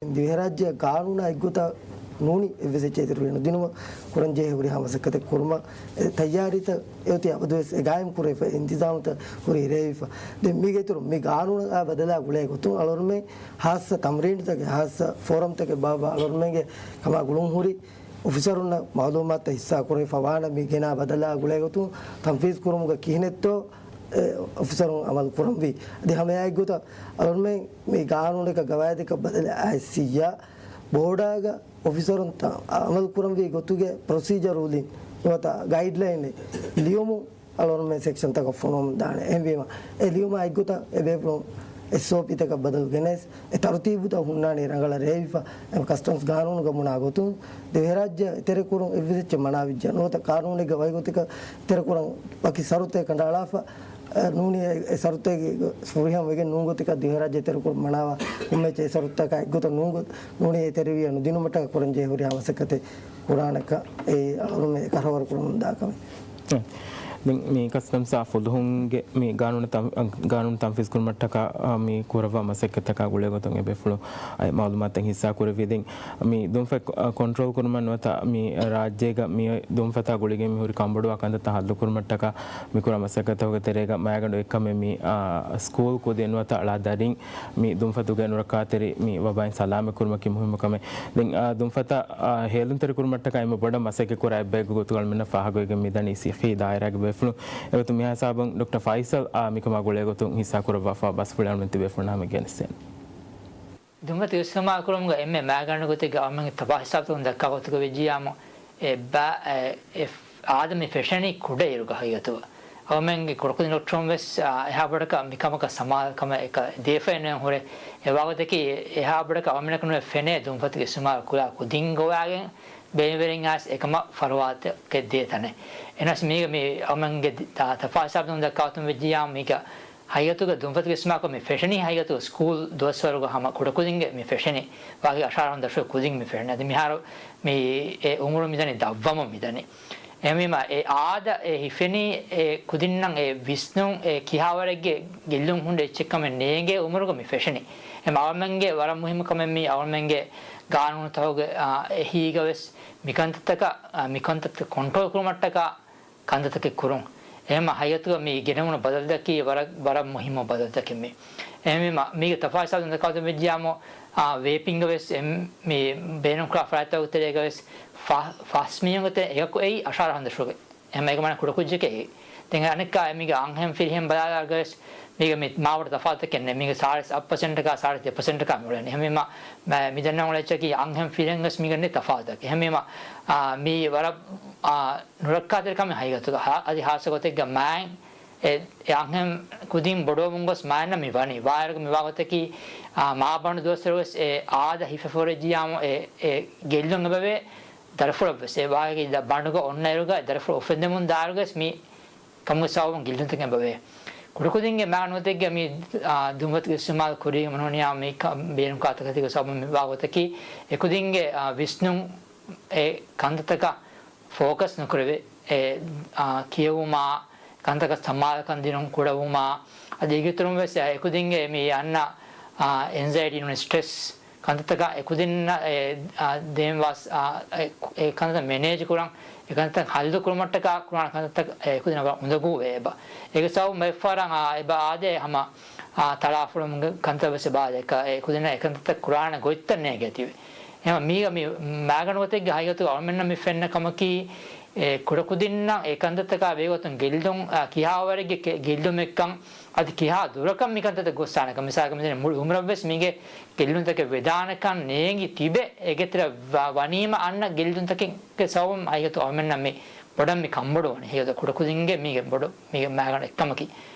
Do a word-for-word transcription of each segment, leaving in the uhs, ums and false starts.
ދިވެހިރާއްޖެ ގާނޫނާ އެއްގޮތަށް ނޫނީ އެއްވެސް އެއްޗެއް އިތުރުވެ ނުދިނުމަށް ކުރަންޖެހޭ ހުރިހާ މަސައްކަތެއް ކުރުމަށް އެ ތައްޔާރީތައް އެއޮތީ އަބަދުވެސް އެ ގާއިމް ކުރެވިފަ އިންތިޒާމުތައް ހުރި ހިރެވިފަ. ދެން މީގެ އިތުރުން މި ގާނޫނާ ބަދަލާ ގުޅޭ ގޮތުން އަޅުގަނޑުމެން ހާއްސަ ތަމްރީނުތަކެއް ހާއްސަ ފޯރަމްތަކެއް ބާއްވާ އަޅުގަނޑުމެންގެ ކަމާ ގުޅުން ހުރި އޮފިސަރުންނަށް މައުލޫމާތުތައް ހިއްސާ ކުރެވިފަ ވާނަމަ މި ގެނާ ބަދަލާ ގުޅޭ ގޮތުން ތަންފީޒް ކުރުމުގަ ކިހިނެއްތޯ އެ އޮފިސަރުން އަމަލު ކުރަންވީ. އަދި ހަމައެއާއެއްގޮތަށް އަޅުގަނޑުމެން މި ގާނޫނަކަށް ގަވާއިދަކަށް ބަދަލެއް އައިސްއިއްޔާ ބޯޑާގަ އޮފިސަރުންތައް އަމަލު ކުރަންވީ ގޮތުގެ ޕްރޮސީޖަރ ރޫލިން ނުވަތަ ގައިޑްލައިނެއް ލިޔުމުން އަޅުގަނޑުމެން ސެކްޝަންތަކަށް ފޮނުވަމުން ދާނެ. އެހެންވީމަ، އެ ލިޔުމާ އެއްގޮތަށް އެ ބޭފުޅުން އެސްއޯޕީތަކަށް ބަދަލު ގެނެސް، އެ ތަރުތީބުތައް ހުންނާނީ ރަނގަޅަށް ރޭވިފަ. އެމަ ކަސްޓަމްސް ގާނޫނުގަ ބުނާ ގޮތުން، ދިވެހިރާއްޖެ އެތެރެކުރުން އެއްވެސް އެއްޗެއް މަނާވެއްޖެ ނުވަތަ ގާނޫނެއްގަ ވަކި ގޮތަކަށް އެތެރެކުރަން ވަކި ސަރުތެއް ކަނޑައަޅާފަ، އެ، ނޫނީ އެ، އެ ސަރުތެއް ފުރިހަމަ ވެގެން ނޫން ގޮތަކަށް ދިވެހިރާއްޖެ އެތެރެކުރުން މަނާވާ ކޮންމެ އެއްޗެއް އެ ސަރުތަކާ އެއްގޮތަށް ނޫން ގޮތަށް ނޫނީ އެ ތެރެވިޔަ ނުދިނުމަށްޓަކާ ކުރަންޖެހޭ ހުރިހާ މަސައްކަތެއް ކުރާނެކަން އެއީ އަޅުގަނޑުމެން ކަށަވަރު ކުރަމުންދާ ކަމެއް. ދެން މި ކަސްޓަމްސް އާ ފުލުހުންގެ މި ގާނޫނު ތަން-، ގާނޫނު ތަންފީޒް ކުރުމަށްޓަކާ، އާ، މި ކުރައްވާ މަސައްކަތްތަކާ ގުޅޭގޮތުން އެބޭފުޅުން އައި މައުލޫމާތުތައް ހިއްސާ ކުރެއްވި. ދެން މި ދުންފަތް ކޮ-، ކޮންޓްރޯލް ކުރުމަށް ނުވަތަ މި ރާއްޖޭގަ މި ދުންފަތާ ގުޅިގެން މި ހުރި ކަންބޮޑުވާ ކަންތައްތައް ހައްލު ކުރުމަށްޓަކާ މި ކުރާ މަސައްކަތްތަކުގެ ތެރޭގަ މައިގަނޑު އެއްކަމެއް މި، އާ، ސްކޫލް ކުދިން ނުވަތަ އަޅާ ދަރިން މި ދުންފަތުގެ ނުރައްކާތެރި މި ވަބާއިން ސަލާމަތް ކުރުމަކީ މުހިއްމު ކަމެއް. ދެން، އާ، ދުންފަތަށް، އާ، ހޭލުންތެރި ކުރުމަށްޓަކާ އެންމެ ބޮޑަށް މަސައްކަތް ކުރާ އެއްބަޔަކު ގޮތުގަ އަޅުމެންނަށް ފާހަގަވެގެން މިދަނީ ސިއްހީ ދާއިރާގެ ބޭފުޅުން. އެގޮތުން މިހާ ހިސާބުން ޑޮކްޓަރ ފައިސަލް، އާ، މިކަމާ ގުޅޭ ގޮތުން ހިއްސާ ކުރައްވާފަ ބަސްފުޅި އަޅުމެން ތިބޭފުޅުންނާ ހަމަ ގެނެސްދޭނެ. ދުންފަތުގެ އިސްތިޢުމާލު ކުރުމުގަ އެންމެ މައިގަނޑު ގޮތެއްގެ އަޅުމެންގެ ތަފާތު ހިސާބުތަކުން ދައްކާ ގޮތުގަ ވެއްޖިއްޔާމު، އެ ބަ-، އެ، އެ އާދަ މި ފެށެނީ ކުޑައިރުގަ ހަގީގަތުގަ. އަޅުމެންގެ ކުޑަކުދިން ޑޮކްޓަރުން ވެސް، އާ، އެހާ ބޮޑަކަށް މިކަމަކަށް ސަމާލުކަމެއް އެކަށް ދޭފައެއް ނުހުރޭ. އެ ވާގޮތަކީ އެހާ ބޮޑަކަށް އަޅުމެންނަކަށް ނުވެ ފެނޭ ދުންފަތުގެ އިސްތިޢުމާލު ކުރާ ކުދިން ގޮވާގެން ބޭނުންވެރިން އައިސް އެކަމަށް ފަރުވާތަކެއް ދޭ ތަނެއް. އެހެނަސް މީގަ މި އަޅުމެންގެ ތަ-، ތަފާތު ހިސާބުތަކުން ދައްކާ ގޮތުން ވެއްޖިއްޔާ މީގަ ހަގީގަތުގަ ދުންފަތުގެ އިސްތިޢުމާލުކޮށް މި ފެށެނީ ހަގީގަތުގަ ސްކޫލް ދުވަސްވަރުގަ ހަމަ ކުޑަކުދިންގެ މި ފެށެނީ. ވާގި އަށާރަ ދަށުގެ ކުދިން މި ފެށެނީ. އަދި މިހާރު މި އެ އުމުރު މިދަނީ ދަށްވަމުން މިދަނީ. އެހެންވީމަ އެ އާދަ އެ ހިފެނީ އެ ކުދިންނަށް އެ ވިސްނުން އެ ކިހާވަރެއްގެ ގެއްލުން ހުންނަ އެއްޗެއްކަމެއް ނޭނގޭ އުމުރުގަ މި ފެށެނީ. އެ އަޅުމެންގެ ވަރަށް މުހިއްމު ކަމެއް މީ އަޅުމެންގެ ގާނޫނުތަކުގެ، އާ، އެހީގަ ވެސް މިކަންތައްތަކަށް، އާ، މިކަންތައްތައް ކޮންޓްރޯލް ކުރުމަށްޓަކާ ކަންތައްތަކެއް ކުރުން. އެހެންމަ ހަގީގަތުގަ މި ގެނެވުނު ބަދަލުތަކީ ވަރަށް، ވަރަށް މުހިއްމު ބަދަލުތަކެއް މީ. އެހެންވީމަ، މީގެ ތަފާތު ހިސާބުން ދައްކާ ގޮތުން ވެއްޖިއްޔާމު، އާ، ވޭޕިންގ ވެސް އެ މި ބޭނުންކުރާ ފަރާތްތަކުގެ ތެރޭގަ ވެސް ފަ-، ފަސް މީހުންގެ ތެރެ އެކަކު އެއީ އަށާރަ ހަނދަށުގެ. އެހެން އޭގެ މާނަ ކުޑަކުއްޖެކޭ. ދެން އަނެއްކާ މީގެ އަންހެން ފިރިހެން ބަލާލާގަވެސް މީގެ މި މާބޮޑަށް ތަފާތުތަކެއް ނެތް. މީގެ ސާޅީސް އަށް ޕަސެންޓަކާ ސާޅީސް ދެ ޕަސެންޓަކާ މިއުޅެނީ. އެހެންވީމަ، މަ-، މި ދެންނެވި އެއްޗަކީ އަންހެން ފިރިހެން ވެސް މީގެ ނެތް ތަފާތުތަކެއް. އެހެންވީމަ، އާ، މީ ވަރަށް، އާ، ނުރައްކާތެރި ކަމެއް ހަގީގަތުގަ. ހާ-، އަދި ހާއްސަ ގޮތެއްގަ މާތް އެ، އެ އަންހެން ކުދިން ބޮޑުވަމުން ގޮސް މާތްނަށް މި ވަނީ. ވާއިރުގަ މި ވާގޮތަކީ، އާ، މާބަނޑު ދުވަސްވަރު ވެސް އެ އާދަ ހިފެފަ ހުރެއްޖިއްޔާމު އެ، އެ ގެއްލުން އެބަވޭ. ދަރިފުޅަށްވެސް އެ ވާހަކަ ދަ-، ބަނޑުގަ އޮންނައިރުގަ ދަރިފުޅު އުފެންދެމުން ދާއިރުގަވެސް މި ކަމުގެ ސަބަބުން ގެއްލުންތަކެއް އެބަވޭ. ކުޑަކުދިންގެ މާގަނޑު ގޮތެއްގަ މި، އާ، ދުންފަތުގެ އިސްތިޢުމާލު ކުރީގަ ނޫނިއްޔާ މި ކަ-، ބޭނުންކުރާ ތަކެތީގެ ސަބަބުން މި ވާ ގޮތަކީ އެކުދިންގެ، އާ، ވިސްނުން އެ ކަންތައްތަކަށް ފޯކަސް ނުކުރެވޭ. އެ، އާ، ކިޔެވުމާ، ކަންތަކަށް ސަމާލުކަން ދިނުން ކުޑަވުމާ، އަދި އޭގެ އިތުރުން ވެސް އެކުދިންގެ މި އަންނަ، އާ، އެންޒައިޓީ ނޫނީ ސްޓްރެސް ކަންތައްތަކަށް އެކުދިންނަށް އެ، އާ، ދޭން ވާސް، އާ، އެ، އެ ކަންތައް މެނޭޖް ކުރަން، އެ ކަންތައް ހައްލު ކުރުމަށްޓަކާ ކުރާނެ ކަންތައްތައް އެކުދިންނަށް ވަރަށް އުނދަގޫވޭ އެބަ. އޭގެ ސަބަބުން ބައެއްފަހަރަށް، އާ، އެބަ އާދޭ ހަމަ، އާ، ތަޅާފުޅުމުގެ ކަންތައް ވެސް އެބަ އާދޭ. އެކަ-، އެ ކުދިންނަށް އެ ކަންތައްތައް ކުރާނެ ގޮތްތައް ނޭނގޭތީވެ. އެހެން މީގަ މި މާގަނޑު ގޮތެއްގެ ހަގީގަތުގަ އަޅުމެންނަށް މި ފެންނަ ކަމަކީ، އެ ކުޑަކުދިންނަށް އެ ކަންތައްތަކާ ބެހޭގޮތުން ގެއްލުން، އާ، ކިހާވަރެއްގެ ކެ-، ގެއްލުމެއްކަން، އަދި ކިހާ ދުރަކަށް މި ކަންތައްތައް ގޮއްސާނެކަން. މިސާލަކަށް މިދަނީ މުޅި އުމުރަށްވެސް މީގެ ގެއްލުންތަކެއް ވެދާނެކަން ނޭނގި ތިބެ، އޭގެތެރެ ވަ-، ވަނީމަ އަންނަ ގެއްލުންތަކެއްގެ ސަބަބުން ހަގީގަތު އަޅުމެންނަށް މި ބޮޑަށް މި ކަންބޮޑުވަނީ. ހަގީގަތު ކުޑަކުދިންގެ މީގެ ބޮޑު މީގެ މާގަނޑު އެއްކަމަކީ.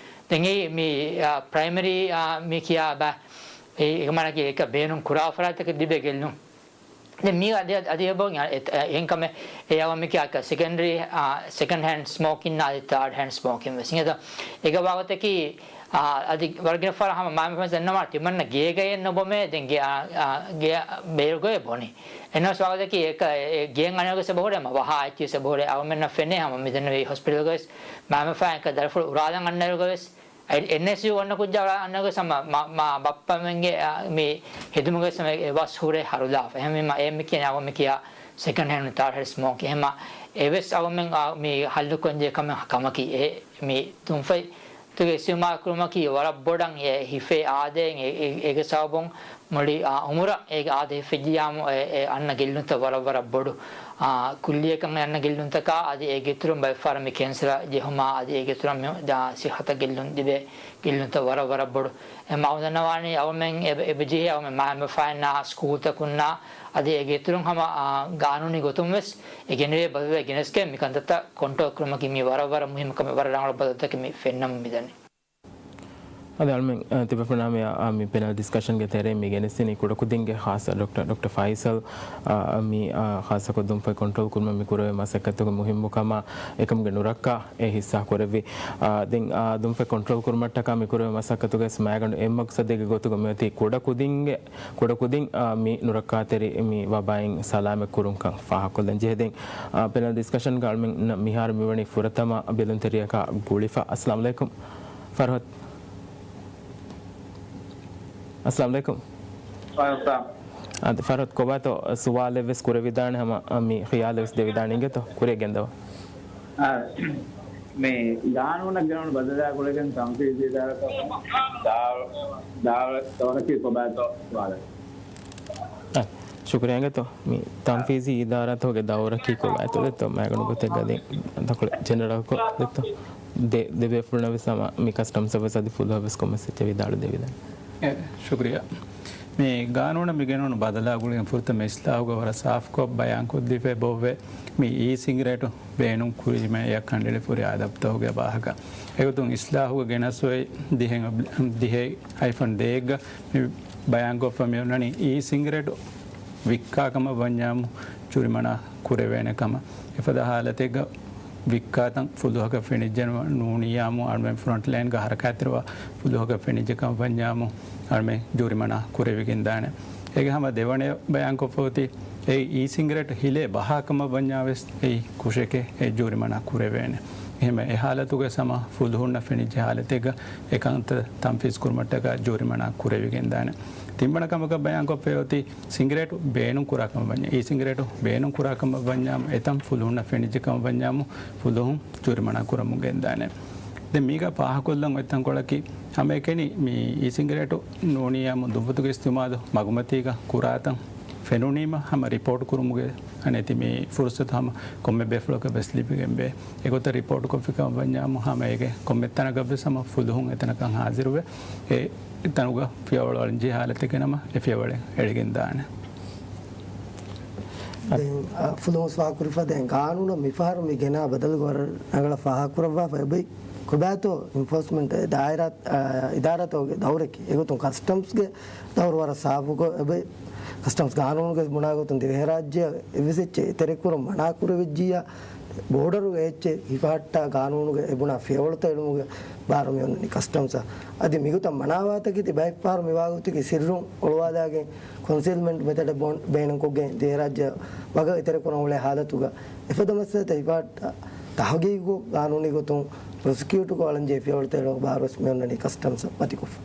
ދެން އެއީ މި، އާ، ޕްރައިމަރީ، އާ، މި ކިޔާ ބަ-، އެ، އެ މާނައަކީ އެކަ ބޭނުން ކުރާ ފަރާތްތަކަށް ލިބޭ ގެއްލުން. ދެން މީ އަދި، އަދި އެބަ އެ-، އެ-، އެހެން ކަމެއް އެ އަވަ މި ކިޔާ ސެކަންޑަރީ، އާ، ސެކަންޑް ހޭންޑް ސްމޯކިން އަދި ތާޑް ހޭންޑް ސްމޯކިން ވެސް. އިނގޭތަ؟ އޭގެ ވާގޮތަކީ، އާ، އަދި ވަރަށް ގިނަ ފަހަރަށް ހަމަ މާމެފައިން ދަންނަވާ ތިމަންނަ ގޭގައެއް ނުބޮމޭ، ދެން ގެ-، އާ، އާ، ގެ ބޭރުގައި ބޮނީ. އެންނަސް ވާގޮތަކީ އެކަ-، އެ ގެއިން އަނެއް ގޮސް އެބަ ހުރޭ، މަ ވަހާ އެއްޗިސް އެބަ ހުރޭ، އަޅުމެންނަށް ފެނޭ ހަމަ މިދެންނެވި ހޮސްޕިޓަލްގަވެސް މާމެފައިން އެކަ ދަރިފުޅު އުރާލަން އަންނައިރުގަވެސް އެ-، އެންއެސްޔޫ އޮންނަ ކުއްޖާ އަންނަގޮސް ހަމަ މަ-، މާ ބައްޕަމެންގެ، އާ، މި ހެދުމުގެ ސަމަ އެ ބަސް ހުރެ ހަރުލާފަ. އެހެންވީމަ އެ މި ކިޔަނީ އަވަ މި ކިޔާ ސެކަންޑް ހޭންޑް ތާޑް ހޭންޑް ސްމޯކް. އެހެމަ އެވެސް އަވަމެން، އާ، މި ހައްލުކޮށްޖެ ކަމެއް ކަމަކީ އެ މި ތުންފަތް ތުގެ އިސްތިޢުމާލު ކުރުމަކީ ވަރަށް ބޮޑަށް އެ ހިފޭ އާދައިން އެ-، އެ-، އޭގެ ސަބަބުން މުޅި، އާ، އުމުރަށް އޭގެ އާދަ ހިފެއްޖިޔާމު އެ-، އެ އަންނަ ގެއްލުންތައް ވަރަށް ވަރަށް ބޮޑު، އާ، ކުއްލިއަކަށް އަންނަ ގެއްލުންތަކާ އަދި އޭގެ އިތުރުން ބައެއް ފަހަރަށް މި ކެންސަރ ޖެހުމާ އަދި އޭގެ އިތުރުން މި، އާ، ސިއްހަތަށް ގެއްލުން ލިބޭ ގެއްލުންތައް ވަރަށް ވަރަށް ބޮޑު. އެ މަ އުނދަންނަވާނީ އަވަމެން އެބަ-، އެބަޖެހޭ އަވަމެން މަ-، މަފާނާ ސްކޫލްތަކުންނާ އަދި އޭގެ އިތުރުން ހަމަ، އާ، ގާނޫނީ ގޮތުން ވެސް އެ ގެނެވޭ ބަދަލުވެ ގެނެސްގެން މި ކަންތައްތައް ކޮންޓްރޯލް ކުރުމަކީ މީ ވަރަށް ވަރަށް މުހިއްމު ކަމެއް، ވަރަށް ރަނގަޅު ބަދަލުތަކެއް މި ފެންނަމުން މިދަނީ. އަދި އަޅުމެން، އަ، ތިބޭފުޅުންނާ މި، އަ، މި ޕެނަލް ޑިސްކަޝަންގެ ތެރޭ މި ގެނެސްދިނީ ކުޑަކުދިންގެ ޚާއްޞަ ޑޮކްޓަރ، ޑޮކްޓަރ ފައިސަލް، އަ، މި، އަ، ޚާއްޞަކޮށް ދުންފަތް ކޮންޓްރޯލް ކުރުމަށް މި ކުރެވޭ މަސައްކަތުގެ މުހިއްމުކަމާ އެކަމުގެ ނުރައްކާ އެ ހިއްސާ ކުރެއްވި. އާ، ދެން، އާ، ދުންފަތް ކޮންޓްރޯލް ކުރުމަށްޓަކާ މި ކުރެވޭ މަސައްކަތުގެ މައިގަނޑު އެއް މަގްސަދެއްގެ ގޮތުގަ މިއޮތީ ކުޑަކުދިންގެ، ކުޑަކުދިން، އާ، މި ނުރައްކާތެރި މި ވަބާއިން ސަލާމަތް ކުރުންކަން ފާހަގަކޮށްލަން ޖެހޭ. ދެން، އާ، ޕެނަލް ޑިސްކަޝަންގަ އަޅުމެން މިހާރު މިވަނީ ފުރަތަމަ ބެލުންތެރިޔަކާ ގުޅިފަ. އައްސަލާމު ޢަލައިކުމް. ފަރުހަތް. އައްސަލާމު ޢަލައިކުމް. ވަޢަލައިކުމް އައްސަލާމް. އާދެ، ފަރުހަތް ކޮބާތޯ ސުވާލެއް ވެސް ކުރެވިދާނެ ހަމަ، އަ، މި ޚިޔާލެއް ވެސް ދެވިދާނެ އިނގޭތޯ؟ ކުރިއަށް ގެންދަވާ. އާ، މި ގާނޫނަށް ގެނުނު ބަދަލާ ގުޅިގެން ތަންފީޒީ އިދާރާތަކުގެ ދާ-، ދާ-، ދައުރަކީ ކޮބާތޯ ސުވާލެއް. އަ، ޝުކުރިއްޔާ އިނގޭތޯ. މި ތަންފީޒީ އިދާރާތަކުގެ ދައުރަކީ ކޮބާތޯ ދެއްތޯ؟ މައިގަނޑު ގޮތެއްގަ ދެން ތަކުޅެ ޖެނެރަލްކޮށް ދެއްތޯ؟ ދެ-، ދެބޭފުޅުންނަށް ވެސް ހަމަ މި ކަސްޓަމްސް ވެސް އަދި ފުލުހަށް ވެސް ކޮންމެސް އެއްޗެއް ވިދާޅު ދެވިދާނެ. އެ، ޝުކުރިއްޔާ. މި ގާނޫނަށް މި ގެނުނު ބަދަލާ ގުޅިގެން ފުރަތަމަ އިސްލާހުގަ ވަރަށް ސާފުކޮށް ބަޔާންކޮށްދީފައި އެބައޮވޭ. މި އީ ސިނގިރޭޓު ބޭނުން ކުރީމަ އެއަށް ކަނޑައެޅިފަ ހުރި އާދައިފުތަކުގެ ވާހަކަ. އެގޮތުން އިސްލާހުގަ ގެނެސް އޮތް ދިހަ، ދިހަ ހައިފަން ދޭއްގަ މި ބަޔާންކޮށްފަ މި އޮންނަނީ އީ ސިނގިރޭޓު ވިއްކާ ކަމަށް ވަންޏާމު ޖުރިމަނާ ކުރެވޭނެ ކަމަށް. އެފަދަ ހާލަތެއްގަ ވިއްކާތަން ފުލުހަކަށް ފެނިއްޖެ ނޫނިއްޔާމު، އަޅުމެން ފްރޮންޓް ލައިންގަ ހަރަކާތްތެރިވާ ފުލުހަކަށް ފެނިއްޖެ ކަމަށް ވަންޏާމު، އަޅުމެން ޖުރިމަނާ ކުރެވިގެންދާނެ. އޭގެ ހަމަ ދެވަނަ ބަޔާންކޮށްފަ އޮތީ، އެއީ އީ ސިނގިރޭޓު ހިލޭ ބަހާ ކަމަށް ވަންޏާވެސް އެއީ ކުށެކޭ، އެ ޖުރިމަނާ ކުރެވޭނެ. އެހެންވެ، އެ ހާލަތުގަ ހަމަ ފުލުހުންނަށް ފެނިއްޖެ ހާލަތެއްގަ އެ ކަންތައް ތަންފީޒް ކުރުމަށްޓަކާ ޖުރިމަނާ ކުރެވިގެންދާނެ. ތިންވަނަ ކަމަކަށް ބަޔާންކޮށްފައި އޮތީ، ސިނގިރޭޓު ބޭނުން ކުރާ ކަމަށް ވަންޏާ، އީ ސިނގިރޭޓު ބޭނުން ކުރާ ކަމަށް ވަންޏާމު، އެތަން ފުލުހުންނަށް ފެނިއްޖެ ކަމަށް ވަންޏާމު، ފުލުހުން ޖުރިމަނާ ކުރަމުން ގެންދާނެ. ދެން މީގަ ފާހަގަކޮށްލަން އޮތް ތަންކޮޅަކީ، ހަމައެކަނި މި އީ ސިނގިރޭޓު ނޫނިއްޔާމު ދުންފަތުގެ އިސްތިޢުމާލު މަގުމަތީގަ ކުރާތަން ފެނުނީމަ ހަމަ ރިޕޯޓް ކުރުމުގެ އަނެތި މި ފުރުސަތު ހަމަ ކޮންމެ ބޭފުޅަކަށް ވެސް ލިބިގެންވޭ. އެގޮތަށް ރިޕޯޓް ކޮށްފި ކަމަށް ވަންޏާމު ހަމަ އޭގެ ކޮންމެ ތަނަކަށް ވެސް ހަމަ ފުލުހުން އެތަނަކަށް ހާޒިރުވެ، އެ ތަނުގަ ފިޔަވަޅު އަޅަންޖެހޭ ހާލަތެއްގަ ނަމަ އެ ފިޔަވަޅެއް އެޅިގެން ދާނެ. ދެން، އަ، ފުލުހުން ސުވާލު ކުރިފަ ދެން ގާނޫނަށް މިފަހަރު މި ގެނާ ބަދަލުގަ ވަރަށް ރަނގަޅަށް ފާހަގަކުރައްވާފަ އެބައި ކޮބާތޯ އެންފޯސްމަންޓް ދާއިރާ، އަ، އިދާރާތަކުގެ ދައުރަކީ. އެގޮތުން ކަސްޓަމްސްގެ ދައުރު ވަރަށް ސާފުކޮށް އެބައި ކަސްޓަމްސް ގާނޫނުގަ ބުނާ ގޮތުން ދިވެހިރާއްޖެއަށް އެއްވެސް އެއްޗެއް އެތެރެކުރަން މަނާކުރެވިއްޖިއްޔާ، ބޯޑަރުގެ އެއްޗެއް ހިފަހައްޓާ ގާނޫނުގަ އެބުނާ ފިޔަވަޅުތައް އެޅުމުގެ ބާރު މިއޮންނަނީ ކަސްޓަމްސަށް. އަދި މިގޮތަށް މަނާވާތަކެތި ބައެއްފަހަރު މިވާގޮތަކީ ސިއްރުން އޮޅުވާލާގެން ކޮންސީލްމަންޓް މެތަޑެއް ބޭނުންކޮށްގެން ދިވެހިރާއްޖެ ވަގަށް އެތެރެކުރަން އުޅޭ ހާލަތުގަ އެފަދަ މައްސަލަތައް ހިފަހައްޓާ ތަހުގީގު ގާނޫނީ ގޮތުން ޕްރޮސިކިއުޓުކޮށް އަޅަންޖެހޭ ފިޔަވަޅުތައް އެޅުމުގެ ބާރުވެސް މިއޮންނަނީ ކަސްޓަމްސަށް މަތިކޮށްފަ.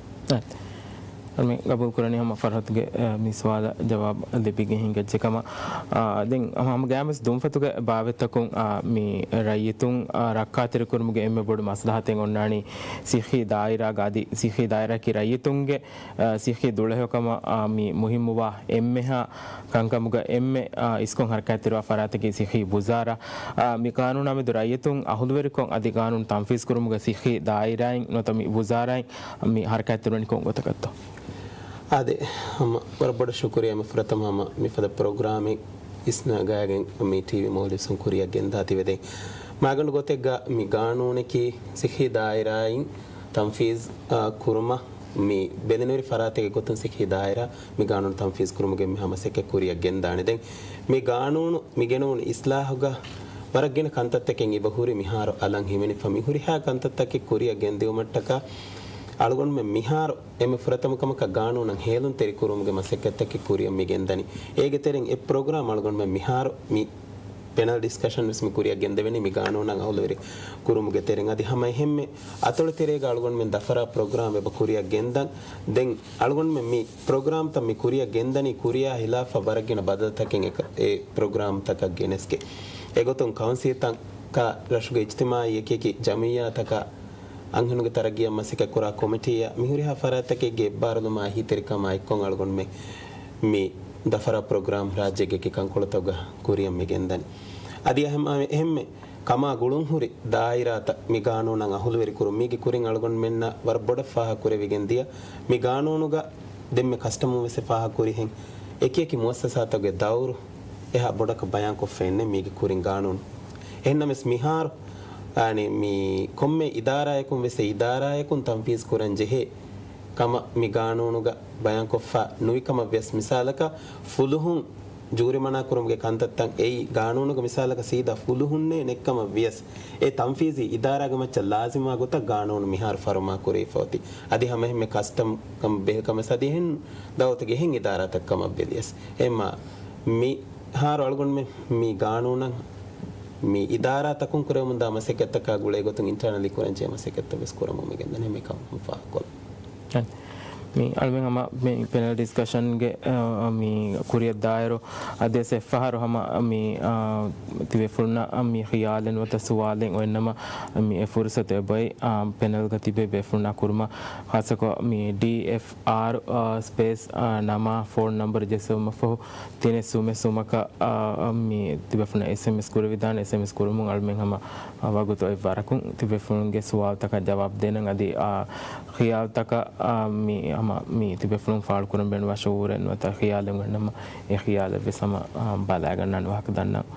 އަ، މި ގަބޫލުކުރަނީ ހަމަ ފަރްހަތުގެ، އަ، މި ސުވާލަށް ޖަވާބު ލިބިގެން ހިނގައްޖެ ކަމަށް. އަ، ދެން ހަމަ ހަމަ ގައިމުވެސް ދުންފަތުގެ ބާވަތްތަކުން، އަ، މި ރައްޔިތުން، އަ، ރައްކާތެރިކުރުމުގެ އެންމެ ބޮޑު މަސްލަހަތެއް އޮންނާނީ ސިއްހީ ދާއިރާގަ. އަދި ސިއްހީ ދާއިރާއަކީ ރައްޔިތުންގެ، އަ، ސިއްހީ ދުޅަހެޔޮކަމަށް، އަ، މި މުހިއްމުވާ އެންމެހާ ކަންކަމުގަ އެންމެ، އާ، އިސްކޮށް ހަރަކާތްތެރިވާ ފަރާތަކީ ސިއްހީ ވުޒާރާ. އާ، މި ގާނޫނާ މެދު ރައްޔިތުން އަހުލުވެރިކޮށް އަދި ގާނޫނު ތަންފީޒް ކުރުމުގަ ސިއްހީ ދާއިރާއިން ނުވަތަ މި ވުޒާރާއިން މި ހަރަކާތްތެރިވަނީ ކޮން ގޮތަކަށްތޯ؟ އާދެ، ހަމަ ވަރަށް ބޮޑަށް ޝުކުރިއްޔާ މި ފުރަތަމަ ހަމަ މިފަދަ ޕްރޮގްރާމެއް އިސްނަގާގެން މި ޓީވީ މޯލްޑިވްސުން ކުރިއަށް ގެންދާތީވެ. ދެން މާގަނޑު ގޮތެއްގަ މި ގާނޫނަކީ ސިއްހީ ދާއިރާއިން ތަންފީޒް، އާ، ކުރުމަށް މި ބެލެނިވެރި ފަރާތެއްގެ ގޮތުން ސިއްހީ ދާއިރާ މި ގާނޫނު ތަންފީޒް ކުރުމުގެ އެންމެހާ މަސައްކަތް ކުރިއަށް ގެންދާނެ. ދެން މި ގާނޫނު މި ގެނުނު އިސްލާހުގަ ވަރަށް ގިނަ ކަންތައްތަކެއް އެބަހުރި މިހާރު އަލަށް ހިމެނިފަ. މި ހުރިހާ ކަންތައްތަކެއް ކުރިއަށް ގެންދިއުމަށްޓަކާ އަޅުގަނޑުމެން މިހާރު އެންމެ ފުރަތަމަ ކަމަކަށް ގާނޫނަށް ހޭލުންތެރި ކުރުމުގެ މަސައްކަތްތަކެއް ކުރިއަށް މި ގެންދަނީ. އޭގެ ތެރެއިން އެއް ޕްރޮގްރާމް އަޅުގަނޑުމެން މިހާރު މި ޕެނަލް ޑިސްކަޝަން ވެސް މި ކުރިއަށް ގެންދެވެނީ މި ގާނޫނަށް އަހުލުވެރި ކުރުމުގެ ތެރެއިން. އަދި ހަމަ އެހެންމެ އަތޮޅު ތެރޭގަ އަޅުގަނޑުމެން ދަފަރާ ޕްރޮގްރާމް އެބަ ކުރިއަށް ގެންދަން. ދެން އަޅުގަނޑުމެން މި ޕްރޮގްރާމްތައް މި ކުރިއަށް ގެންދަނީ ކުރިއާ ހިލާފަށް ވަރަށް ގިނަ ބަދަލުތަކެއް އެ ޕްރޮގްރާމްތަކަށް ގެނެސްގެ. އެގޮތުން ކައުންސިލްތަކާ ރަށުގެ އިޖްތިމާއީ އެކިއެކި ޖަމިއްޔާތަކާ އަންހެނުންގެ ތަރައްގީއަށް މަސައްކަތްކުރާ ކޮމިޓީއާ މިހުރިހާ ފަރާތްތަކެއްގެ އެއްބާރުލުމާ އެހީތެރިކަމާ އެއްކޮށް އަޅުގަނޑުމެން މި ދަފަރާ ޕްރޮގްރާމް ރާއްޖޭގެ އެކި ކަންކޮޅުތަކުގަ ކުރިއަށް މި ގެންދަނީ. އަދި އެހެން، އެހެންމެ ކަމާ ގުޅުންހުރި ދާއިރާތައް މި ގާނޫނަށް އަހުލުވެރިކުރުން މީގެ ކުރިން އަޅުގަނޑުމެންނަށް ވަރަށް ބޮޑަށް ފާހަގަކުރެވިގެން ދިޔަ މި ގާނޫނުގަ ދެންމެ ކަސްޓަމުން ވެސް ފާހަގަކުރިހެން އެކިއެކި މުއައްސަސާތަކުގެ ދައުރު އެހާ ބޮޑަކަށް ބަޔާންކޮށްފައެއްނެ މީގެ ކުރިން ގާނޫނު. އެހެންނަމަވެސް މިހާރު އަނެ މި ކޮންމެ އިދާރާއަކުން ވެސް އެ އިދާރާއަކުން ތަންފީޒް ކުރަން ޖެހޭ ކަމަށް މި ގާނޫނުގަ ބަޔާންކޮށްފަ ނުވި ކަމަށް ވިޔަސް މިސާލަކަށް ފުލުހުން ޖޫރިމަނާ ކުރުމުގެ ކަންތައްތައް އެއީ ގާނޫނުގަ މިސާލަކަށް ސީދާ ފުލުހުންނޭ ނެއްކަމަށް ވިޔަސް އެ ތަންފީޒީ އިދާރާގެ މައްޗަށް ލާޒިމާ ގޮތަށް ގާނޫނު މިހާރު ފަރުމާ ކުރެވިފަ އޮތީ. އަދި ހަމައެހެންމެ ކަސްޓަމް ކަމަށް ބެހޭ ކަމެއް އަދި އެހެން ދައުލަތުގެ އެހެން އިދާރާތައް ކަމަށް ވެލިޔަސް އެމާ މި ހާރު އަޅުގަނޑުމެން މި ގާނޫނަށް މި އިދާރާތަކުން ކުރެވެމުންދާ މަސައްކަތްތަކާ ގުޅޭ ގޮތުން އިންޓާނަލީ ކުރަންޖެހޭ މަސައްކަތްތައް ވެސް ކުރަމުން މި ގެންދަނީ މިކަން ފާހަގަކޮށްލަން. މި އަޅުމެން ހަމަ މި ޕެނަލް ޑިސްކަޝަންގެ، އަ، މި ކުރިއަށް ދާއިރު އަދިވެސް އެއްފަހަރު ހަމަ މި، އަ، ތިބޭފުޅުންނަށް މި ޚިޔާލެއް ނުވަތަ ސުވާލެއް އޮތްނަމަ މި އެ ފުރުސަތު އެބައޮތް، އަ، ޕެނަލްގަ ތިބޭ ބޭފުޅުންނާ ކުރުމަށް ޚާއްޞަކޮށް މި ޑީއެފްއާރު، އަ، ސްޕޭސް، އަ، ނަމާ ފޯން ނަންބަރު ޖެއްސެވުމަށްފަހު ތިނެއް ސުމެއް ސުމަކަށް، އާ، މި ތިބޭފުޅުން އެސްއެމްއެސް ކުރެވިދާނެ. އެސްއެމްއެސް ކުރުމުން އަޅުމެން ހަމަ، އާ، ވަގުތު އޮތް ވަރަކުން ތިބޭފުޅުންގެ ސުވާލުތަކަށް ޖަވާބު ދޭނަން. އަދި، އާ، ޚިޔާލުތަކަށް، އާ، މި ހަމަ މި ތިބޭފުޅުން ފާޅުކުރަން ބޭނުންވާ ޝުޢޫރެއް ނުވަތަ ޚިޔާލެއް އޮތްނަމަ އެ ޚިޔާލެއް ވެސް ހަމަ، އާ، ބަލާގަންނާނެ ވާހަކަ ދަންނަން.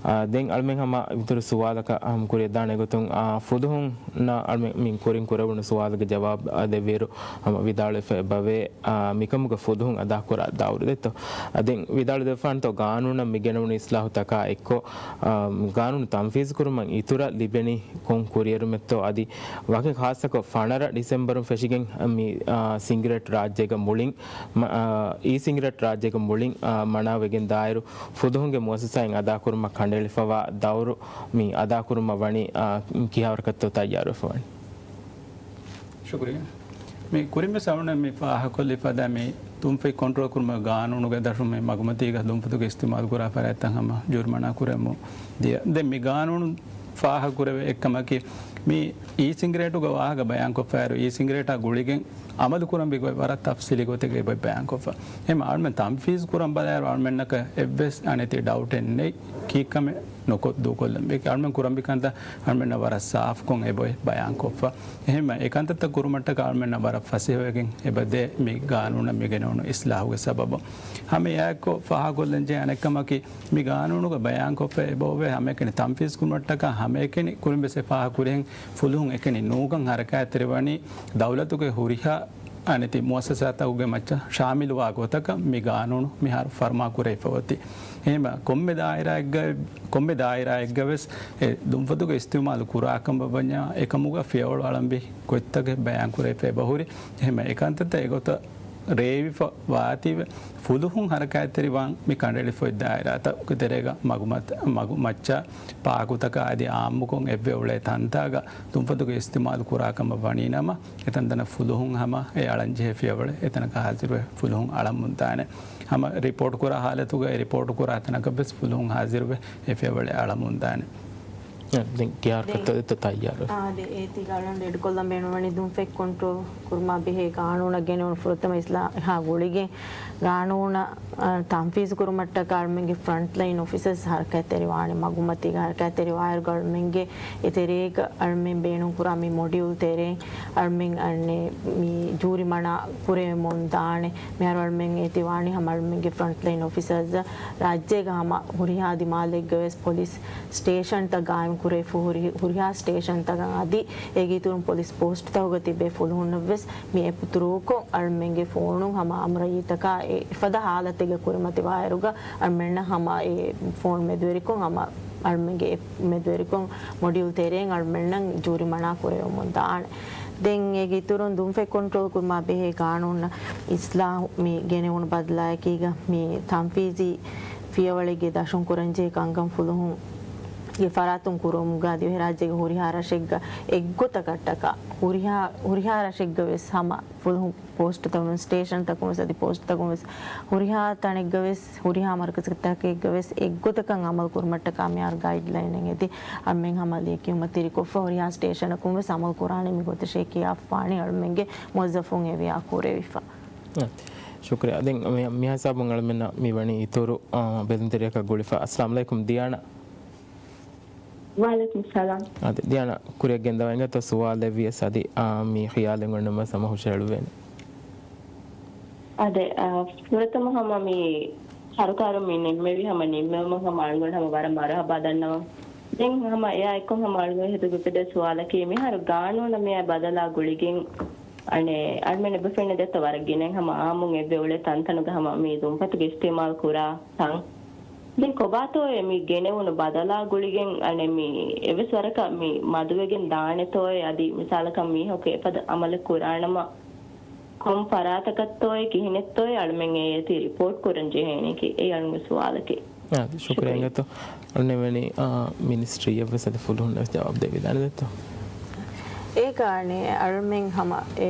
އާ، ދެން އަޅުމެން ހަމަ އިތުރު ސުވާލަކަށް ހަމަ ކުރިއަށް ދާނެ ގޮތުން، އާ، ފުލުހުންނާ އަޅުމެން މި ކުރިން ކުރެވުނު ސުވާލުގެ ޖަވާބު، އާ، ދެއްވިއިރު ހަމަ ވިދާޅުވެފަ އެބަވޭ. އާ، މިކަމުގަ ފުލުހުން އަދާކުރާ ދައުރު ދެއްތޯ؟ އަދި ވިދާޅު ދެއްވާނެތޯ، ގާނޫނަށް މި ގެނެވުނު އިސްލާހުތަކާ އެއްކޮށް، އާ، ގާނޫނު ތަންފީޒު ކުރުމަށް އިތުރަށް ލިބެނީ ކޮން ކުރިއެރުމެއްތޯ؟ އަދި ވަކި ޚާއްޞަކޮށް ފަނަރަ ޑިސެމްބަރުން ފެށިގެން މި، އާ، ސިނގިރޭޓް ރާއްޖޭގަ މުޅިން، މަ-، އާ، އީ ސިނގިރޭޓް ރާއްޖޭގަ މުޅިން، އާ، މަނާވެގެން ދާއިރު ފުލުހުންގެ މުއައްސަސާއިން އަދާކުރުމަށް ކަނޑައެޅިފަވާ ދައުރު މި އަދާކުރުމަށް ވަނީ، އާ، ކިހާވަރަކަށްތޯ ތައްޔާރުވެފަ ވަނީ؟ ޝުކުރިއްޔާ. މި ކުރިންވެސް އަޅުގަނޑު މި ފާހަގަކޮށްލި ފަދަ މި ދުންފަތް ކޮންޓްރޯލް ކުރުމުގެ ގާނޫނުގެ ދަށުން މި މަގުމަތީގަ ދުންފަތުގެ އިސްތިމާލު ކުރާ ފަރާތްތައް ހަމަ ޖުރިމަނާ ކުރެވެމުން ދިޔަ. ދެން މި ގާނޫނު ފާހަގަކުރެވޭ އެއްކަމަކީ، މި އީ ސިނގިރޭޓުގެ ވާހަކަ ބަޔާންކޮށްފައިރު، އީ ސިނގިރޭޓާ ގުޅިގެން އަމަލު ކުރަންވީ ގޮތް ވަރަށް ތަފްސީލީ ގޮތެއްގައި ބައް ބަޔާންކޮށްފަ. އެހެން އަޅުމެން ތަންފީޒު ކުރަން ބަލާއިރު އަޅުމެންނަކަށް އެއްވެސް އަނެތި ޑައުޓެއް ނެތް ކީއްކަމެއް ނުކޮށް ދޫކޮށްލަން. އެ އަޅުމެން ކުރަންވީ ކަންތައް އަޅުމެންނަށް ވަރަށް ސާފުކޮށް އެބޮތް ބަޔާންކޮށްފަ. އެހެންމަ އެ ކަންތައްތައް ކުރުމަށްޓަކާ އަޅުމެންނަށް ވަރަށް ފަސޭހަވެގެން އެބަދޭ މި ގާނޫނަށް މި ގެނެވުނު އިސްލާހުގެ ސަބަބުން. ހަމަ އެއާއެއްކޮށް ފާހަގަކޮށްލަންޖެހޭ އަނެއްކަމަކީ، މި ގާނޫނުގަ ބަޔާންކޮށްފަ އެބައޮވޭ ހަމައެކަނި ތަންފީޒު ކުރުމަށްޓަކާ ހަމައެކަނި ކުރިންވެސް އެ ފާހަގަކުރިހެން ފުލުހުން އެކަނި ނޫގަން ހަރަކާތްތެރިވަނީ ދައުލަތުގެ ހުރިހާ އަނެތި މުއައްސަސާތަކުގެ މައްޗަށް ޝާމިލުވާ ގޮތަކަށް މި ގާނޫނު މިހާރު ފަރުމާ ކުރެވިފަ އޮތީ. އެހެންމަ ކޮންމެ ދާއިރާއެއްގަ، ކޮންމެ ދާއިރާއެއްގަވެސް އެ ދުންފަތުގެ އިސްތިޢުމާލު ކުރާކަމަށް ވަންޏާ އެކަމުގަ ފިޔަވަޅު އަޅަންވީ ގޮތްތަކެއް ބަޔާންކުރެވިފަ އެބަހުރި. އެހެންމަ އެކަންތައްތައް އެގޮތަށް ރޭވިފަ ވާތީވެ، ފުލުހުން ހަރަކާތްތެރިވާން މި ކަނޑައެޅިފައި ދާއިރާތަކުގެ ތެރޭގަ މަގުމަތް-، މަގު މައްޗަށް ޕާކުތަކާ އަދި އާއްމުކޮށް އެއްވެ އުޅޭ ތަންތާގަ ދުންފަތުގެ އިސްތިޢުމާލު ކުރާ ކަމަށް ވަނީ ނަމަ، އެތަންތަނަށް ފުލުހުން ހަމަ އެ އަޅަންޖެހޭ ފިޔަވަޅެއް އެތަނަކަށް ހާޒިރުވެ ފުލުހުން އަޅަމުންދާނެ. ހަމަ ރިޕޯޓް ކުރާ ހާލަތުގައި ރިޕޯޓް ކުރާ ތަނަކަށްވެސް ފުލުހުން ހާޒިރުވެ އެ ފިޔަވަޅެއް އަޅަމުންދާނެ. ދެން ކިހާރަކަށްތޯ ތައްޔާރު؟ އާ، ދެ އޭތި ގަޅަން އެޑްކޮށްލަން ބޭނުންވަނީ ދުންފަތް ކޮންޓްރޯލް ކުރުމާ ބެހޭ ގާނޫނަށް ގެނެވުނު ފުރަތަމަ އިސްލާހާ ގުޅިގެން ގާނޫނަށް، އާ، ތަންފީޒު ކުރުމަށްޓަކާ އަޅުމެންގެ ފްރަންޓްލައިން އޮފިސަރސް ހަރަކާތްތެރިވާނެ މަގުމަތީގަ ހަރަކާތްތެރިވާއިރު އަޅުމެންގެ އެތެރޭގަ އަޅުމެން ބޭނުންކުރާ މި މޮޑިއުލް ތެރެއިން އަޅުމެން އަންނެ މި ޖޫރިމަނާ ކުރެވެމުން ދާނެ. މިހާރު އަޅުމެން އޭތިވާނީ ހަމަ އަޅުމެންގެ ފްރަންޓްލައިން އޮފިސަރސް ރާއްޖޭގަ ހަމަ ހުރިހާ ދިމާލެއްގަވެސް ޕޮލިސް ސްޓޭޝަންތައް ގާއިމް ކުރެވިފަ ހުރި-، ހުރިހާ ސްޓޭޝަންތަކަށް އަދި އޭގެ އިތުރުން ޕޮލިސް ޕޯސްޓްތަކުގަ ތިބޭ ފުލުހުންނަށްވެސް މި އެޕު ތުރޫކޮށް އަޅުމެންގެ ފޯނުން ހަމަ އަމުރައްޔިތަކާ އެ އެފަދަ ހާލަތެއްގަ ކުރިމަތިވާއިރުގަ އަޅުމެންނަށް ހަމަ އެ ފޯން މެދުވެރިކޮށް ހަމަ އަޅުމެންގެ އެޕް މެދުވެރިކޮށް މޮޑިއުލް ތެރެއިން އަޅުމެންނަށް ޖޫރިމަނާ ކުރެވެމުން ދާނެ. ދެން އޭގެ އިތުރުން ދުންފަތް ކޮންޓްރޯލް ކުރުމާ ބެހޭ ގާނޫނަށް އިސްލާހު މި ގެނެވުނު ބަދަލާއެކީގަ މި ތަންފީޒީ ފިޔަވަޅެއްގެ ދަށުން ކުރަންޖެހޭ ކަންކަން ފުލުހުންގެ ފަރާތުން ކުރުވުމުގަ ދިވެހިރާއްޖޭގެ ހުރިހާ ރަށެއްގަ އެއްގޮތަކަށްޓަކާ ހުރިހާ، ހުރިހާ ރަށެއްގަ ވެސް ހަމަ ފުލުހުން ޕޯސްޓުތަކުން، ސްޓޭޝަންތަކުން ވެސް އަދި ޕޯސްޓުތަކުން ވެސް ހުރިހާ ތަނެއްގަ ވެސް ހުރިހާ މަރުކަޒުތަކެއްގަ ވެސް އެއްގޮތަކަށް އަމަލު ކުރުމަށްޓަކާ މިހާރު ގައިޑްލައިނެއް އެދި އަޅުމެން ހަމަ ލިޔެކިޔުމަށް ތިރިކޮށްފަ ހުރިހާ ސްޓޭޝަނަކުން ވެސް އަމަލު ކުރާނެ މިގޮތަށޭ ކިޔާފާނީ އަޅުމެންގެ މުވައްޒަފުން އެވިޔާ ކުރެވިފަ. ޝުކުރިއްޔާ. ދެން މި، މިހާ ހިސާބުން އަޅުމެންނަށް މި ވަނީ އިތުރު، އާ، ބެލުންތެރިޔަކަށް ގުޅިފަ. އައްސަލާމު އަލައިކުމް ދިޔާނާ. ވަޢަލައިކުމް ސަލާމް. އާދެ، ދިޔާނާ ކުރިއަށް ގެންދަވާ އިނގޭތޯ ސުވާލެއް ވިޔަސް އަދި، އާ، މި ޚިޔާލެއް އޮންނަމަސް ހަމަ ހުށައެޅުވޭނެ. އާދެ، އާ، ފުރަތަމަ ހަމަ މި ސަރުކާރުން މި ނިންމެވި ހަމަ ނިންމެވުމަށް ހަމަ އަޅުގަނޑު ހަމަ ވަރަށް މަރުޙަބާ ދަންނަވަން. ދެން ހަމަ އެއާ އެއްކޮށް ހަމަ އަޅުގަނޑު ހިތުގަ އުފެދޭ ސުވާލަކީ، މިހާރު ގާނޫނަށް މިއާ ބަދަލާ ގުޅިގެން، އަނެއް، އަޅުމެން އެބަ ފެނިދެއްތޯ ވަރަށް ގިނައިން ހަމަ އާއްމުން އެއްވެ އުޅޭ ތަންތަނުގަ ހަމަ މި ދުންފަތުގެ އިސްތިޢުމާލު ކުރާ ތަން. ދެން ކޮބާތޯއޭ މި ގެނެވުނު ބަދަލާ ގުޅިގެން، އަނެއް، މި އެއްވެސް ވަރަކަށް މި މަދުވެގެން ދާނެތޯއޭ؟ އަދި މިސާލަކަށް މީހަކު އެފަދަ އަމަލެއް ކުރާނަމަ، ކޮން ފަރާތަކަށްތޯއޭ ކިހިނެއްތޯއޭ އަޅުމެން އެ އޭތި ރިޕޯޓް ކުރަން ޖެހޭނީކީ އެއީ އަޅުގަނޑުގެ ސުވާލަކީ. އާ، ޝުކުރިއްޔާ ޝުކުރިއްޔާ. އިނގޭތޯ. އަޅުގަނޑު ވަނީ، އާ، މިނިސްޓްރީއަށްވެސް އަދި ފުލުހުންނަށްވެސް ޖަވާބު ދެވިދާނެ ދެއްތޯ. އޭގަ އަނެއް އަޅުމެން ހަމަ އެ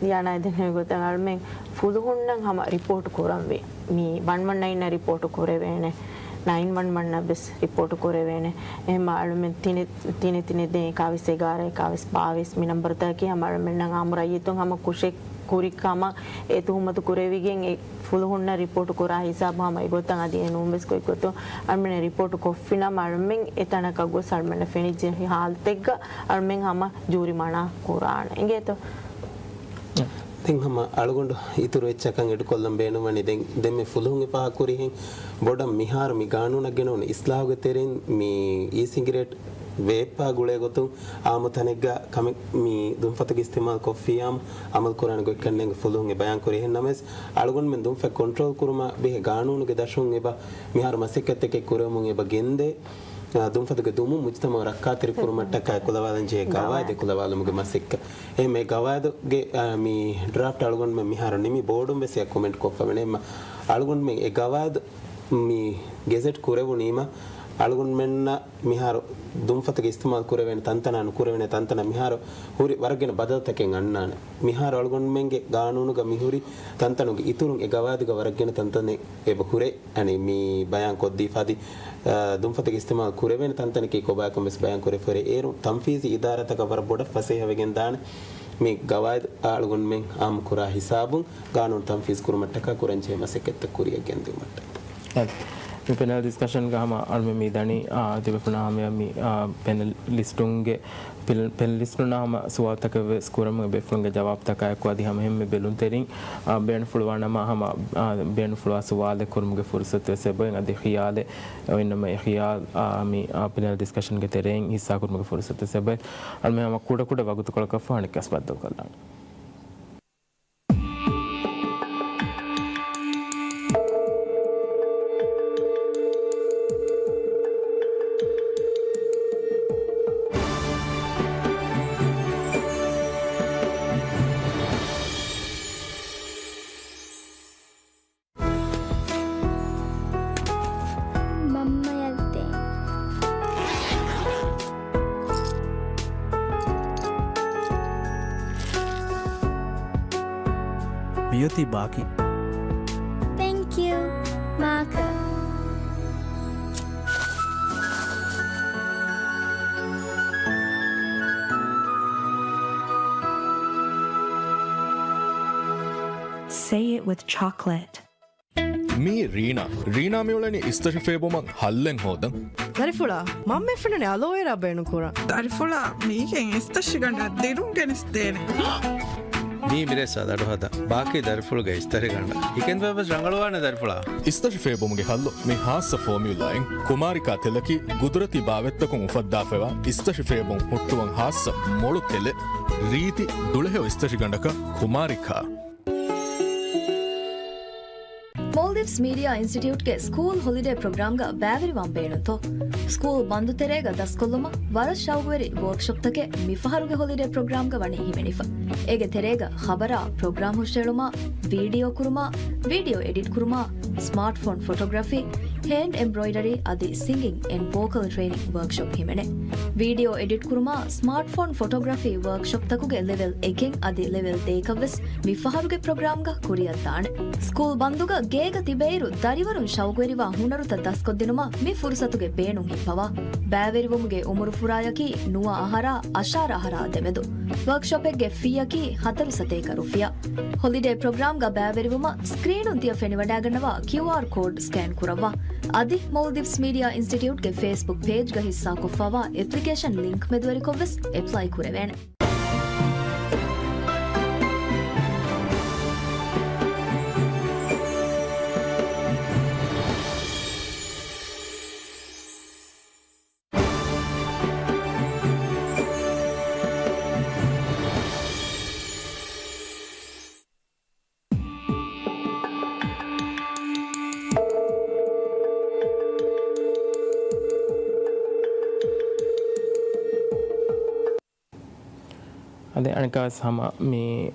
ޔާނާ ދެންނެވި ގޮތަށް އަޅުމެން ފުލުހުންނަށް ހަމަ ރިޕޯޓް ކުރަންވީ. މި ވަން ވަން ނައިން އަށް ރިޕޯޓު ކުރެވޭނެ. ނައިން ވަން ވަން އަށް ވެސް ރިޕޯޓު ކުރެވޭނެ. އެހެންމަ އަޅުމެން ތިނެ، ތިނެ ތިނެ ދެން އެކާވީސް އެގާރަ، އެކާވީސް ބާވީސް މި ނަންބަރުތަކަކީ ހަމަ އަޅުމެންނަށް އާއްމު ރައްޔިތުން ހަމަ ކުށެއް ކުރި ކަމަށް އެ ތުހުމަތު ކުރެވިގެން އެ ފުލުހުންނަށް ރިޕޯޓު ކުރާ ހިސާބު ހަމަ އެގޮތަށް އަދި އެ ނޫން ވެސް ގޮތްގޮތުން އަޅުމެން ރިޕޯޓު ކޮށްފިނަމަ އަޅުމެން އެތަނަކަށް ގޮސް އަޅުމެންނަށް ފެނިއްޖެ ހާލަތެއްގަ އަޅުމެން ހަމަ ޖޫރިމަނާ ކުރާނެ. އިނގޭތޯ؟ ދެން ހަމަ އަޅުގަނޑު އިތުރު އެއްޗަކަށް އެޑްކޮށްލަން ބޭނުންވަނީ، ދެން، ދެންމެ ފުލުހުން އެފަހަ ކުރިހެން ބޮޑަށް މިހާރު މި ގާނޫނަށް ގެނައުނު އިސްލާހުގެ ތެރެއިން މި އީ ސިގިރޭޓް ވޭއްޕާ ގުޅޭ ގޮތުން އާއްމު ތަނެއްގަ ކަމެއް މި ދުންފަތުގެ އިސްތިޢުމާލު ކޮށްފިއްޔާމު އަމަލުކުރާނެ ގޮތްކަން ނޭނގެ ފުލުހުން އެބަޔާން ކުރިހެން. ނަމަވެސް އަޅުގަނޑުމެން ދުންފަތް ކޮންޓްރޯލް ކުރުމާ ބެހޭ ގާނޫނުގެ ދަށުން އެބަ މިހާރު މަސައްކަތްތަކެއް ކުރެވެމުން އެބަ ގެންދޭ. އާ، ދުންފަތުގެ ދުމުން މުޖުތަމަޢު ރައްކާތެރި ކުރުމަށްޓަކާ އެކުލަވާލަން ޖެހޭ ގަވާއިދު ގަވާއިދު. އެކުލަވާލުމުގެ މަސައްކަތް. އެހެން އެ ގަވާއިދުގެ، އާ، މި ޑްރާފްޓް އަޅުގަނޑުމެން މިހާރު ނިމި ބޯޑުން ވެސް އެއަށް ކޮމެންޓް ކޮށްފަވޭނެ. އެހެންމަ އަޅުގަނޑުމެން އެ ގަވާއިދު މި ގެޒެޓް ކުރެވުނީމަ އަޅުގަނޑުމެންނަށް މިހާރު ދުންފަތުގެ އިސްތިޢުމާލު ކުރެވޭނެ ތަންތަނާ ނުކުރެވޭނެ ތަންތަނަށް މިހާރު ހުރި ވަރަށް ގިނަ ބަދަލުތަކެއް އަންނާނެ. މިހާރު އަޅުގަނޑުމެންގެ ގާނޫނުގަ މިހުރި ތަންތަނުގެ އިތުރުން އެ ގަވާއިދުގަ ވަރަށް ގިނަ ތަންތަނެއް އެބަ ހުރޭ. އަނެއް މި ބަޔާން ކޮށްދީފަ އަދި، އާ، ދުންފަތުގެ އިސްތިޢުމާލު ކުރެވޭނެ ތަންތަނަކީ ކޮބާކަން ވެސް ބަޔާން ކުރެފަ ހުރޭ. އޭރު ތަންފީޒީ އިދާރާތަކަށް ވަރަށް ބޮޑަށް ފަސޭހަވެގެން ދާނެ މި ގަވާއިދު އަޅުގަނޑުމެން އާއްމު ކުރާ ހިސާބުން ގާނޫނު ތަންފީޒު ކުރުމަށްޓަކާ ކުރަންޖެހޭ މަސައްކަތްތައް ކުރިއަށް ގެންދިއުމަށްޓަކާ. އަދި މި ޕެނަލް ޑިސްކަޝަންގަ ހަމަ އަޅުމެން މި ދަނީ، އާ، ތިބޭފުޅުންނާ ހަމަޔަށް މި، އާ، ޕެނަލިސްޓުންގެ ޕެނަލިސްޓުންނާ ހަމަ ސުވާލުތަކެއް ވެސް ކުރަމުން ބޭފުޅުންގެ ޖަވާބުތަކާއެކު އަދި ހަމައެހެންމެ ބެލުންތެރިން، އާ، ބޭނުންފުޅުވާނަމަ ހަމަ، އާ، ބޭނުންފުޅުވާ ސުވާލެއް ކުރުމުގެ ފުރުސަތު ވެސް އެބައޮތް އަދި ޚިޔާލެއް އޮތްނަމަ އެ ޚިޔާލް، އާ، މި، އާ، ޕެނަލް ޑިސްކަޝަންގެ ތެރެއިން ހިއްސާކުރުމުގެ ފުރުސަތު ވެސް އެބައޮތް. އަޅުމެން ހަމަ ކުޑަކުޑަ ވަގުތުކޮޅަކަށްފަހު އަނެއްކާސް ބައްދަލުކޮށްލާނަން. މަންމަޔަށް ދޭން. މިއޮތީ ބާކީ. ތެންކް ޔޫ. މާކަ. Say it with chocolate. މީ ރީނާ. ރީނާ މިއުޅެނީ އިސްތަށި ފޭބުމަށް ހައްލެއް ހޯދަން. ދަރިފުޅާ، މަންމަ ފެނުނީ އަލޯވެރާ ބޭނުންކުރަން. ދަރިފުޅާ، މީގެން އިސްތަށިގަނޑަށް ދިރުން ގެނެސްދޭނެ. މީ މިރޭސް އަދަޑު ހަދާ. ބާކީ ދަރިފުޅުގެ އިސްތަށިގަނޑަށް. ހިކެން ވެސް ރަނގަޅުވާނެ ދަރިފުޅާ. އިސްތަށި ފޭބުމުގެ ހައްލު މި ހާއްސަ ފޯމިއުލާއިން. ކުމާރިކާ ތެލަކީ ގުދުރަތީ ބާވަތްތަކުން އުފައްދާފައިވާ އިސްތަށި ފޭބުން ހުއްޓުވަން ހާއްސަ މޮޅު ތެލެއް. ރީތި ދުޅަހެޔޮ އިސްތަށިގަނޑަކަށް ކުމާރިކާ. މޯލްޑިވްސް މީޑިއާ އިންސްޓިޓިއުޓްގެ ސްކޫލް ހޮލިޑޭ ޕްރޮގްރާމްގަ ބައިވެރިވާން ބޭނުންތޯ؟ ސްކޫލް ބަންދު ތެރޭގަ ދަސްކޮށްލުމަށް ވަރަށް ޝައުގުވެރި ވޯކްޝޮޕްތަކެއް މިފަހަރުގެ ހޮލިޑޭ ޕްރޮގްރާމްގަ ވަނީ ހިމެނިފަ. އޭގެ ތެރޭގަ ޚަބަރާ، ޕްރޮގްރާމް ހުށައެޅުމާ، ވީޑިއޯ ކުރުމާ، ވީޑިއޯ އެޑިޓް ކުރުމާ، ސްމާޓްފޯން ފޮޓޮގްރަފީ، ހޭންޑް އެމްބްރޮއިޑަރީ އަދި ސިންގިން އެންޑް ވޯކަލް ޓްރެއިނިން ވަރކްޝޮޕް ހިމެނޭ. ވީޑިއޯ އެޑިޓް ކުރުމާ، ސްމާޓް ފޯން ފޮޓޯގްރަފީ ވަރކްޝޮޕްތަކުގެ ލެވެލް އެކެއް އަދި ލެވެލް ދޭކަށްވެސް މި ފަހަރުގެ ޕްރޮގްރާމްގަ ކުރިއަށްދާނެ. ސްކޫލް ބަންދުގަ ގޭގަ ތިބޭއިރު ދަރިވަރުން ޝައުގުވެރިވާ ހުނަރުތައް ދަސްކޮށްދިނުމަށް މި ފުރުސަތުގެ ބޭނުން ހިއްޕަވާ. ބައިވެރިވުމުގެ އުމުރުފުރާޔަކީ ނުވަ އަހަރާ އަށާރަ އަހަރާ ދެމެދު. ވަރކްޝޮޕެއްގެ ފީއަކީ ހަތަރު ސަތޭކަ ރުފިޔާ. ހޮލިޑޭ ޕްރޮގްރާމްގަ ބައިވެރިވުމަށް ސްކްރީނުން ތިޔަ ފެނިވަޑައިގަންނަވާ ކިއުއާރް ކޯޑް ސްކޭން ކުރައްވާ. އަދި މޯލްޑިވްސް މީޑިއާ އިންސްޓިޓިއުޓްގެ ފޭސްބުކް ޕޭޖްގަ ހިއްސާކޮށްފައިވާ އެޕްލިކޭޝަން ލިންކް މެދުވެރިކޮށްވެސް އެޕްލައި ކުރެވޭނެ. އަދި އަނެއްކާވެސް ހަމަ މި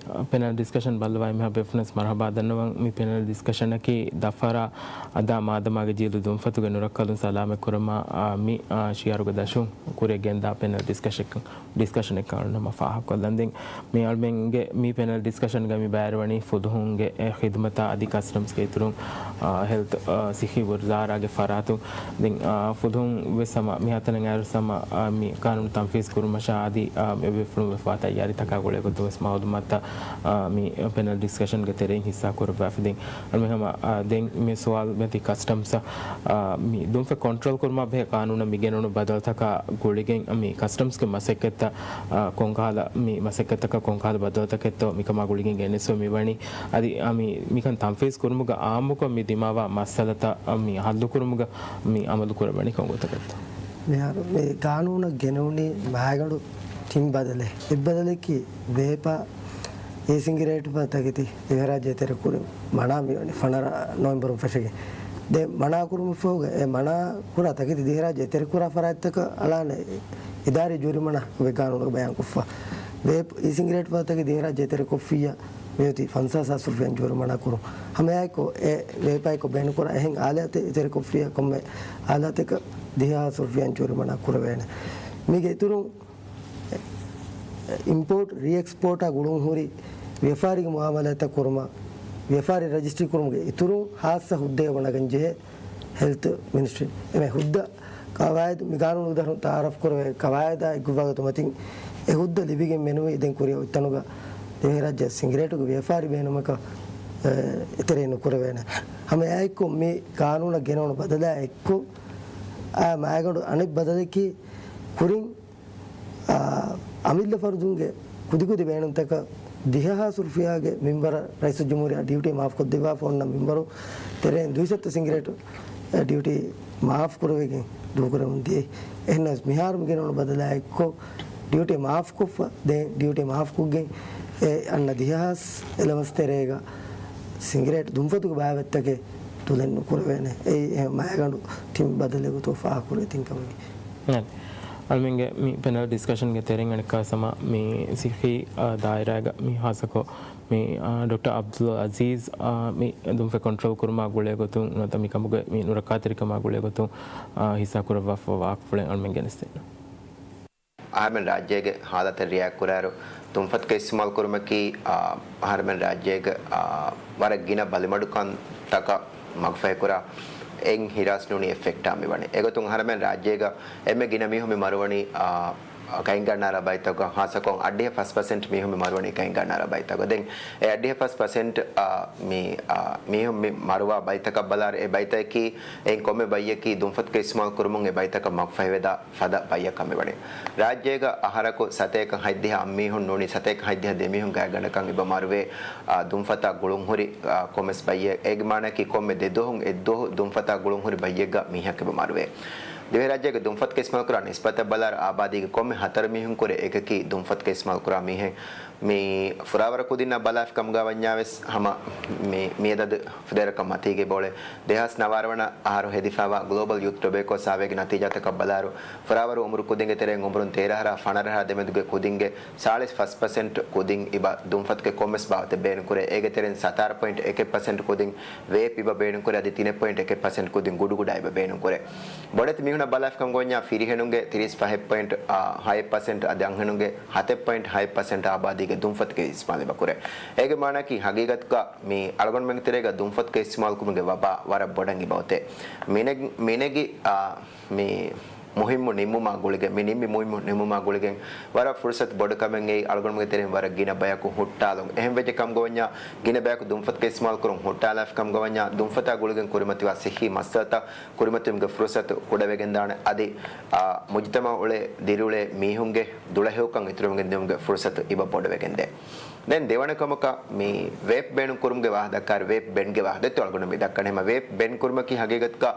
ޕެނަލް ޑިސްކަޝަން ބައްލަވާ އެންމެހާ ބޭފުޅުންނަށް މަރުހަބާ ދަންނަވަން. މި ޕެނަލް ޑިސްކަޝަނަކީ ދަފްތަރާ އަދާ މާދަމާގެ ޖީލު ދުންފަތުގެ ނުރައްކަލުން ސަލާމަތް ކުރަމާ، މި ޝިއާރުގެ ދަށުން ކުރިއަށް ގެންދާ ޕެނަލް ޑިސްކަޝަން، ޑިސްކަޝަނެއް ކަމަށް ހަމަ ފާހަގަކޮށްލަން. ދެން މި އަޅުމެންގެ މި ޕެނަލް ޑިސްކަޝަންގަ މި ބައިވެރިވަނީ ފުލުހުންގެ އެ ޚިދުމަތާ އަދި ކަސްޓަމްސްގެ އިތުރުން، އާ، ހެލްތް، އާ، ސިއްހީ ވުޒާރާގެ ފަރާތުން. ދެން، އާ، ފުލުހުން ވެސް ހަމަ މިހާތަނަށް އައިރު ހަމަ، އާ، މި ޤާނޫނު ތަންފީޒް ކުރުމަށާ އަދި، އާ، އެބޭފުޅުން ވެފައިވާ ތައްޔާރީތަކާ ގުޅޭގޮތުން ވެސް މައުލޫމާތުތައް، އާ، މި ޕެނަލް ޑިސްކަޝަންގެ ތެރެއިން ހިއްސާ ކުރައްވާފަ. ދެން އަޅުމެން ހަމަ، އާ، ދެން މި ސުވާލު މެދި ކަސްޓަމްސް، އާ، މި ދުންފަތް ކޮންޓްރޯލް ކުރުމާ ބެހޭ ޤާނޫނަށް މި ގެނުނު ބަދަލުތަކާ ގުޅިގެން މި ކަސްޓަމްސްގެ މަސައްކަތްތައް، އާ، ކޮންކަހަލަ މި މަސައްކަތްތަކަށް ކޮންކަހަލަ ބަދަލުތަކެއްތޯ މިކަމާ ގުޅިގެން ގެނެސް މި ވަނީ. އަދި، އާ، މި، މިކަން ތަންފީޒް ކުރުމުގަ އާއްމުކޮށް މި ދިމާވާ މައްސަލަތައް، އާ، މި ހައްލު ކުރުމުގަ މި އަމަލު ކުރައްވަނީ ކޮން ގޮތަކަށްތޯ؟ މިހާރު މި ޤާނޫނަށް ގެނެވުނީ މައިގަނޑު ތިން ބަދަލެއް. އެއް ބަދަލަކީ ވޭޕާ އީ ސިންގިރޭޓް ތަކެތި ދިވެހިރާއްޖެ ތެރެކުރި މަނާ މިވަނީ ފަނަރަ ނޮވެމްބަރުން ފެށިގެން. ދެން މަނާ ކުރުމަށްފަހުގަ އެ މަނާ ކުރާ ތަކެތި ދިވެހިރާއްޖެ ތެރެކުރާ ފަރާތްތަކަށް އަޅާނެ އިދާރީ ޖުރިމަނާ ވެ ޤާނޫނުގަ ބަޔާންކޮށްފަ. ވޭޕް އީ ސިންގިރޭޓް ތަކެތި ދިވެހިރާއްޖެ ތެރެކޮށްފިއްޔާ މިއޮތީ ފަންސާސް ހާސް ރުފިޔާ ޖުރިމަނާ ކުރުން. ހަމައެއާއެކު އެ ވޭޕާއެކު ބޭނުންކުރާ އެހެން އާލާތެއް ތެރެކޮށްފިއްޔާ ކޮންމެ އާލާތެކަށް ދިހަ ހާސް ރުފިޔާ ޖުރިމަނާ ކުރެވޭނެ. މީގެ އިތުރުން އިމްޕޯޓް ރީއެކްސްޕޯޓާ ގުޅުން ހުރި ވިޔަފާރިގެ މުއާމަލާތްތައް ކުރުމަށް ވިޔަފާރި ރަޖިސްޓްރީ ކުރުމުގެ އިތުރުން ހާއްސަ ހުއްދައެއް ވަނަގަން ޖެހޭ ހެލްތް މިނިސްޓްރީ. އެމެ ހުއްދަ ޤަވާއިދު މި ޤާނޫނުގެ ދަށުން ތައާރަފް ކުރެވޭ ޤަވާއިދާ އެއްގޮތްވާގޮތު މަތިން އެ ހުއްދަ ލިބިގެން މެނުވީ ދެން ކުރިއަށް އޮތްތަނުގަ ދިވެހިރާއްޖެ ސިންގިރޭޓުގެ ވިޔަފާރި ބޭނުމަކަށް، އެ، އެތެރެއިން ނުކުރެވޭނެ. ހަމައެއާއެއްކޮށް މި ޤާނޫނަށް ގެނައުނު ބަދަލާ އެއްކޮށް، އާ، މައިގަނޑު އަނެއް ބަދަލަކީ ކުރިން އާ، އަމިއްލަ ފަރުދުންގެ ކުދިކުދި ބޭނުންތަކަށް ދިހަ ހާސް ރުފިޔާގެ މިންވަރަށް ރައީސުލްޖުމްހޫރިއްޔާ ޑިއުޓީ މާފްކޮށްދެއްވާފަ އޮންނަ މިންވަރު ތެރެއިން ދުއިސައްތަ ސިންގިރޭޓު، އެ، ޑިއުޓީ މާފްކުރެވިގެން ދޫކުރެވެމުން ދިޔައީ. އެހެނަސް މިހާރު މި ގެނައުނު ބަދަލާ އެއްކޮށް ޑިއުޓީ މާފްކޮށްފަ ދެން ޑިއުޓީ މާފްކޮށްގެން އެ އަންނަ ދިހަ ހާސް އެލަވަންސް ތެރޭގަ ސިންގިރޭޓު ދުންފަތުގެ ބައިވެއްތަކެއް ތުލެއް ނުކުރެވޭނެ. އެއީ އެ މައިގަނޑު ތިން ބަދަލެއް ގޮތުގަ ފާހަގަކުރެވޭ ތިން ކަމެއް. އަޅުމެންގެ މި ޕެނަލް ޑިސްކަޝަންގެ ތެރެއިން އަނެއްކާ ސަމާ މި ސިއްހީ، އާ، ދާއިރާގަ މި ހާއްސަކޮށް މި، އާ، ޑޮކްޓަރ އަބްދުލް އަޒީޒް، އާ، މި ދުންފަތް ކޮންޓްރޯލް ކުރުމާ ގުޅޭ ގޮތުން ނުވަތަ މި ކަމުގެ މި ނުރައްކާތެރިކަމާ ގުޅޭ ގޮތުން، އާ، ހިއްސާ ކުރައްވާފަ ވާހަކަފުޅެއް އަޅުމެން ގެނެސްދޭނަން. އަހަރެމެން ރާއްޖޭގެ ހާލަތަށް ރިއެކްޓް ކުރާއިރު، ތުންފަތުގެ އިސްތިމާލް ކުރުމަކީ، އާ، އަހަރެމެން ރާއްޖޭގެ، އާ، ވަރަށް ގިނަ ބަލިމަޑުކަންތަކަށް މަގުފަހިކުރާ އެއް ހިރާސް ނޫނީ އެއް ފެކްޓާ މިވަނީ. އެގޮތުން އަހަރެމެން ރާއްޖޭގަ އެންމެ ގިނަ މީހުން މި މަރުވަނީ، އާ، ކައިންގަންނާރާ ބައިތަކުގަ، ހާއްސަކޮށް އަށްޑިހަ ފަސް ޕަސެންޓް މީހުން މި މަރުވަނީ ކައިންގަންނާރާ ބައިތަކުގަ. ދެން އެ އަށްޑިހަ ފަސް ޕަސެންޓް، އާ، މި، އާ، މީހުން މި މަރުވާ ބައިތަކަށް ބަލާއިރު، އެ ބައިތަކަކީ އެއިން ކޮންމެ ބައްޔަކީ ދުންފަތުގެ އިސްތިމާލް ކުރުމުން އެ ބައިތަކަށް މަގުފަހިވެދާ ފަދަ ބައްޔަކަށް މިވަނީ. ރާއްޖޭގަ އަހަރަކު ސަތޭކަ ހަތްދިހަ އަށް މީހުން ނޫނީ ސަތޭކަ ހަތްދިހަ ދެ މީހުން ގާތްގަނޑަކަށް އިބަ މަރުވޭ، އާ، ދުންފަތާ ގުޅުންހުރި، އާ، ކޮމެސް ބައްޔެއް. އޭގެ މާނައަކީ ކޮންމެ ދެ ދުވަހުން އެއް ދުވަހު ދުންފަތާ ގުޅުންހުރި ބައްޔެއްގަ މީހަކު އިބަ މަރުވޭ. ދިވެހިރާއްޖޭގެ ދުންފަތުގެ އިސްތިމާލުކުރާ ނިސްބަތަށް ބަލާއިރު، އާބާދީގެ ކޮންމެ ހަތަރު މީހުން ކުރެ އެކަކީ ދުންފަތުގެ އިސްތިމާލުކުރާ މީހެއް. މި ފުރާވަރު ކުދިންނާ ބަލާފި ކަމުގަ ވަންޏާވެސް، ހަމަ މި، މިއަދަދު ފުދޭވަރަކަށް މަތީގައި ބޯޅެ. ދެހާސް ނަވާރަ ވަނަ އަހަރު ހެދިފައިވާ ގްލޯބަލް ޔޫތު ޓޮބޭކޯ ސާވޭގެ ނަތީޖާތަކަށް ބަލާއިރު، ފުރާވަރު އުމުރު ކުދިންގެ ތެރެއިން އުމުރުން ތޭރަ އަހަރާ ފަނަރަ އަހަރާ ދެމެދުގެ ކުދިންގެ ސާޅީސް ފަސް ޕަސެންޓް ކުދިން އިބަ ދުންފަތުގެ ކޮންމެސް ބާވަތެއް ބޭނުންކުރޭ. އޭގެ ތެރެއިން ސަތާރަ ޕޮއިންޓް އެކެއް ޕަސެންޓް ކުދިން ވޭޕް އިބަ ބޭނުންކުރޭ. އަދި ތިނެއް ޕޮއިންޓް އެކެއް ޕަސެންޓް ކުދިން ގުޑުގުޑާ އިބަ ބޭނުންކުރޭ. ބޮޑެތި މީހުންނަށް ބަލާފިކަމަށް ގޮވަންޏާ ފިރިހެނުންގެ ތިރީސް ފަހެއް ޕޮއިންޓް ހައެއް ޕަސެންޓް އަދި އަންހެނުންގެ ހަތެއް ޕޮއިންޓް ހައެއް ޕަސެންޓް އާބާދީގެ ދުންފަތުގެ އިސްތިމާލު އިބަ ކުރޭ. އޭގެ މާނައަކީ ހަގީގަތުގަ މި އަޅުގަނޑުމެންގެ ތެރޭގަ ދުންފަތުގެ އިސްތިމާލުކުރުމުގެ ވަބާ ވަރަށް ބޮޑަށް އިބަ އޮތޭ. މިނެގް-، މިނެގި، އާ، މި މުހިއްމު ނިންމުމާ ގުޅިގެން، މި ނިންމި މުހިއްމު ނިންމުމާ ގުޅިގެން ވަރަށް ފުރުސަތު ބޮޑު ކަމެއް އެއީ އަޅުގަނޑުމެންގެ ތެރެއިން ވަރަށް ގިނަ ބަޔަކު ހުއްޓާލުން. އެހެން ވެއްޖެ ކަމުގަ ވަންޏާ، ގިނަ ބަޔަކު ދުންފަތުގެ އިސްތިމާލު ކުރުން ހުއްޓާލާފި ކަމުގަ ވަންޏާ، ދުންފަތާ ގުޅިގެން ކުރިމަތިވާ ސިއްހީ މައްސަލަތައް ކުރިމަތިވުމުގެ ފުރުސަތު ކުޑަވެގެންދާނެ. އަދި، އާ، މުޖުތަމަޢު އުޅޭ ދިރިއުޅޭ މީހުންގެ ދުޅަހެޔޮކަން އިތުރުވެގެން ދިއުމުގެ ފުރުސަތު އިބަ ބޮޑުވެގެންދޭ. ދެން ދެވަނަ ކަމަކަށް މި ވޭޕް ބޭނުން ކުރުމުގެ ވާހަކަ ދައްކާއިރު، ވޭޕް ބެންގެ ވާހަކަ ދެއްތޯ އަޅުގަނޑު މި ދައްކަނީ. ހަމަ ވޭޕް ބޭން ކުރުމަކީ ހަގީގަތުގަ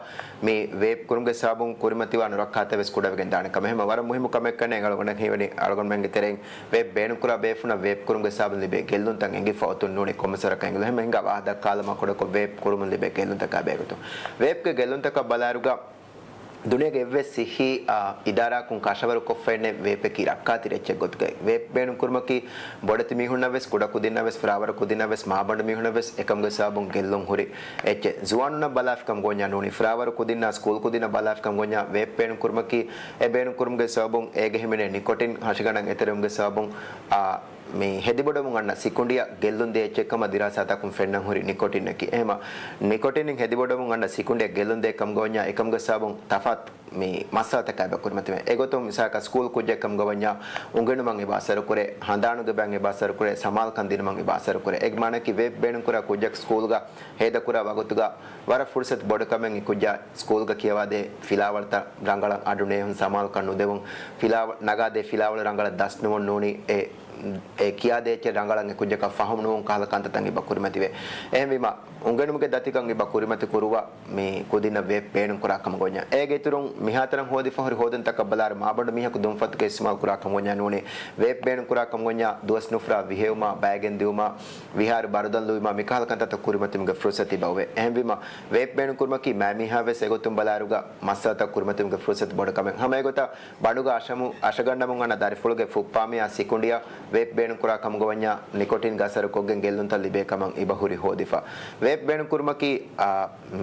މި ވޭޕް ކުރުމުގެ ސަބަބުން ކުރިމަތިވާ ނުރައްކާތެރި ވެސް ކުޑަވެގެން ދާނެ ކަމެއް. ހަމަ ވަރަށް މުހިއްމު ކަމެއް ކަންނޭނގެ އަޅުގަނޑަށް ހީވަނީ އަޅުގަނޑުމެންގެ ތެރެއިން ވޭޕް ބޭނުން ކުރާ ބޭފުޅުންނަށް ވޭޕް ކުރުމުގެ ސަބަބުން ލިބޭ ގެއްލުންތައް އެނގިފަ އޮތުން ނޫނީ ކޮންމެސް ވަރަކަށް އެނގިލުން. ހަމަ ހިނގާ ވާހަކަ ދައްކާލަމާ ކުޑަކޮށް ވޭޕް ކުރުމުން ލިބޭ ގެއްލުންތަކާ ބެހޭގޮތުން. ވޭޕްގެ ގެއްލުންތަކަށް ބަލާއިރުގަ ދުނިޔޭގެ އެއްވެސް ސިއްހީ، އާ، އިދާރާއަކުން ކަށަވަރުކޮށްފައެއްނެތް ވޭޕަކީ ރައްކާތެރި އެއްޗެއް ގޮތުގައި. ވޭޕް ބޭނުން ކުރުމަކީ ބޮޑެތި މީހުންނަށް ވެސް، ކުޑަ ކުދިންނަށް ވެސް، ފުރާވަރު ކުދިންނަށް ވެސް، މާބަނޑު މީހުންނަށް ވެސް އެކަމުގެ ސަބަބުން ގެއްލުން ހުރި އެއްޗެއް. ޒުވާނުންނަށް ބަލާފިކަމަށް ގޮވަންޏާ ނޫނީ، ފުރާވަރު ކުދިންނާ ސްކޫލް ކުދިންނަށް ބަލާފިކަމަށް ގޮވަންޏާ ވޭޕް ބޭނުން ކުރުމަކީ އެ ބޭނުން ކުރުމުގެ ސަބަބުން އޭގެ ހިމެނޭ ނިކޮޓިން ހަށިގަނޑަށް އެތެރެވުމުގެ ސަބަބުން، އާ، މި ހެދިބޮޑުވުމުން އަންނަ ސިކުނޑިއަށް ގެއްލުން ދޭ އެއްޗެއް ކަމަށް ދިރާސާތަކުން ފެންނަން ހުރި ނިކޮޓިންއަކީ. އެހެމަ ނިކޮޓިން ހެދިބޮޑުވުމުން އަންނަ ސިކުނޑިއަށް ގެއްލުން ދޭ ކަމުގަ ވަންޏާ އެކަމުގެ ސަބަބުން ތަފާތު މި މައްސަލަތަކާ އެބަ ކުރިމަތިވޭ. އެގޮތުން މިސާލަކަށް ސްކޫލް ކުއްޖެއް ކަމުގަ ވަންޏާ އުނގެނުމަށް އެބަ އަސަރު ކުރޭ، ހަނދާނުގެ ބައިން އެބަ އަސަރު ކުރޭ، ސަމާލުކަން ދިނުމަށް އެބަ އަސަރު ކުރޭ. އޭގެ މާނައަކީ ވޭޕް ބޭނުން ކުރާ ކުއްޖަކު ސްކޫލްގަ ހޭދަކުރާ ވަގުތުގަ ވަރަށް ފުރުސަތު ބޮޑު ކަމެއް އެ ކުއްޖާ ސްކޫލްގަ ކިޔަވާދޭ ފިލާވަޅުތައް ރަނގަޅަށް އަޑު ނޭހުން، ސަމާލުކަން ނުދެވުން، ފިލާވަ-، ނަގާދޭ ފިލާވަޅު ރަނގަޅަށް ދަސްނުވުން ނޫނީ އެ އެ ކިޔާދޭ އެއްޗެއް ރަނގަޅަށް އެ ކުއްޖަކަށް ފަހުމް ނުވުން ކަހަލަ ކަންތައްތައް އެބަ ކުރިމަތިވޭ. އެހެންވީމަ، އުނގެނުމުގެ ދަތިކަން އެބަ ކުރިމަތި ކުރުވާ މި ކުދިންނަށް ވޭޕް ބޭނުން ކުރާ ކަމަށް ގޮވަންޏާ. އޭގެ އިތުރުން މިހާތަނަށް ހޯދިފަ ހުރި ހޯދުންތަކަށް ބަލާއިރު، މާބަނޑު މީހަކު ދުންފަތުގެ އިސްތިމާލު ކުރާ ކަމަށް ގޮވަންޏާ ނޫނީ، ވޭޕް ބޭނުން ކުރާ ކަމަށް ގޮވަންޏާ ދުވަސް ނުފުރާ ވިހެއުމާ، ބައިގެން ދިއުމާ، ވިހާރު ބަރުދަން ލުއިމާ، މިކަހަލަ ކަންތައްތައް ކުރިމަތިވުމުގެ ފުރުސަތު އެބަ އޮވޭ. އެހެންވީމަ، ވޭޕް ބޭނުން ކުރުމަކީ މައިމީހާ ވެސް އެގޮތުން ބަލާއިރުގަ މައްސަލަތައް ކުރިމަތިވުމުގެ ފުރުސަތު ބޮޑު ކަމެއް. ހަމަ އެގޮތަށް ބަނޑުގަ އަށަމު-، އަށަގަންނަމުން އަންނަ ދަރިފުޅުގެ ފުއްޕާމެޔާ ސިކުނޑިއަށް ވޭޕް ބޭނުންކުރާ ކަމުގަ ވަންޏާ ނިކޮޓިންގެ އަސަރު ކޮށްގެން ގެއްލުންތައް ލިބޭ ކަމަށް އިބަ ހުރި ހޯދިފަ. ވޭޕް ބޭނުން ކުރުމަކީ، އާ،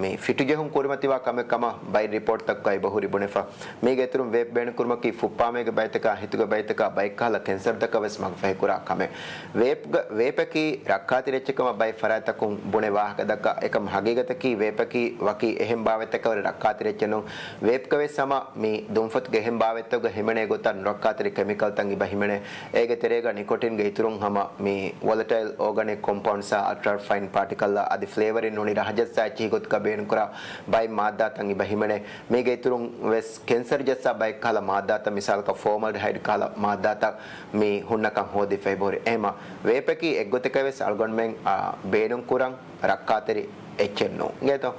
މި ފިޓުޖެހުން ކުރިމަތިވާ ކަމެއް ކަމަށް ބައެއް ރިޕޯޓްތަކުގައި އިބަ ހުރި ބުނެފަ. މީގެ އިތުރުން ވޭޕް ބޭނުން ކުރުމަކީ ފުއްޕާމޭގެ ބައިތަކާ، ހިތުގެ ބައިތަކާ ބައެއްކަހަލަ ކެންސަރުތަކަށް ވެސް މަގުފަހި ކުރާ ކަމެއް. ވޭޕްގަ-، ވޭޕަކީ ރައްކާތެރި އެއްޗެއް ކަމަށް ބައެއް ފަރާތްތަކުން ބުނެ ވާހަކަ ދައްކާ، އެކަމް ހަގީގަތަކީ ވޭޕަކީ ވަކި އެހެން ބާވަތްތަކަށް ވެރި ރައްކާތެރި އެއްޗެއް ނޫން. ވޭޕްގަ ވެސް ހަމަ މި ދުންފަތުގެ އެހެން ބާވަތްތަކުގަ ހިމެނޭ ގޮތަށް ނުރައްކާތެރި ކެމިކަލްތައް އިބަ ހިމެނޭ. އޭގެ ތެރޭގަ ނިކޮޓިންގެ އިތުރުން ހަމަ މި ވޮލަޓައިލް އޯގަނިކް ކޮމްޕައުންޑްސްއާ، އަލްޓްރާ ފައިން ޕާޓިކަލްއާ އަދި ފްލޭވަރިން ނޫނީ ރަހަ ޖައްސާ އެއްޗިހި ގޮތަކަށް ބޭނުންކުރާ ބައެއް މާއްދާތައް އިބަ ހިމެނޭ. މީގެ އިތުރުން ވެސް ކެންސަރު ޖައްސާ ބައެއް ކަހަލަ މާއްދާތައް، މިސާލަކަށް ފޯމަލްޑިހައިޑް ކަހަލަ މާއްދާތައް މި ހުންނަކަން ހޯދިފައި ހުރި. އެހެމަ ވޭޕަކީ އެއްގޮތަކަށް ވެސް އަޅުގަނޑުމެން، އާ، ބޭނުންކުރަން ރައްކާތެރި އެއްޗެއް ނޫން. އިނގޭތޯ؟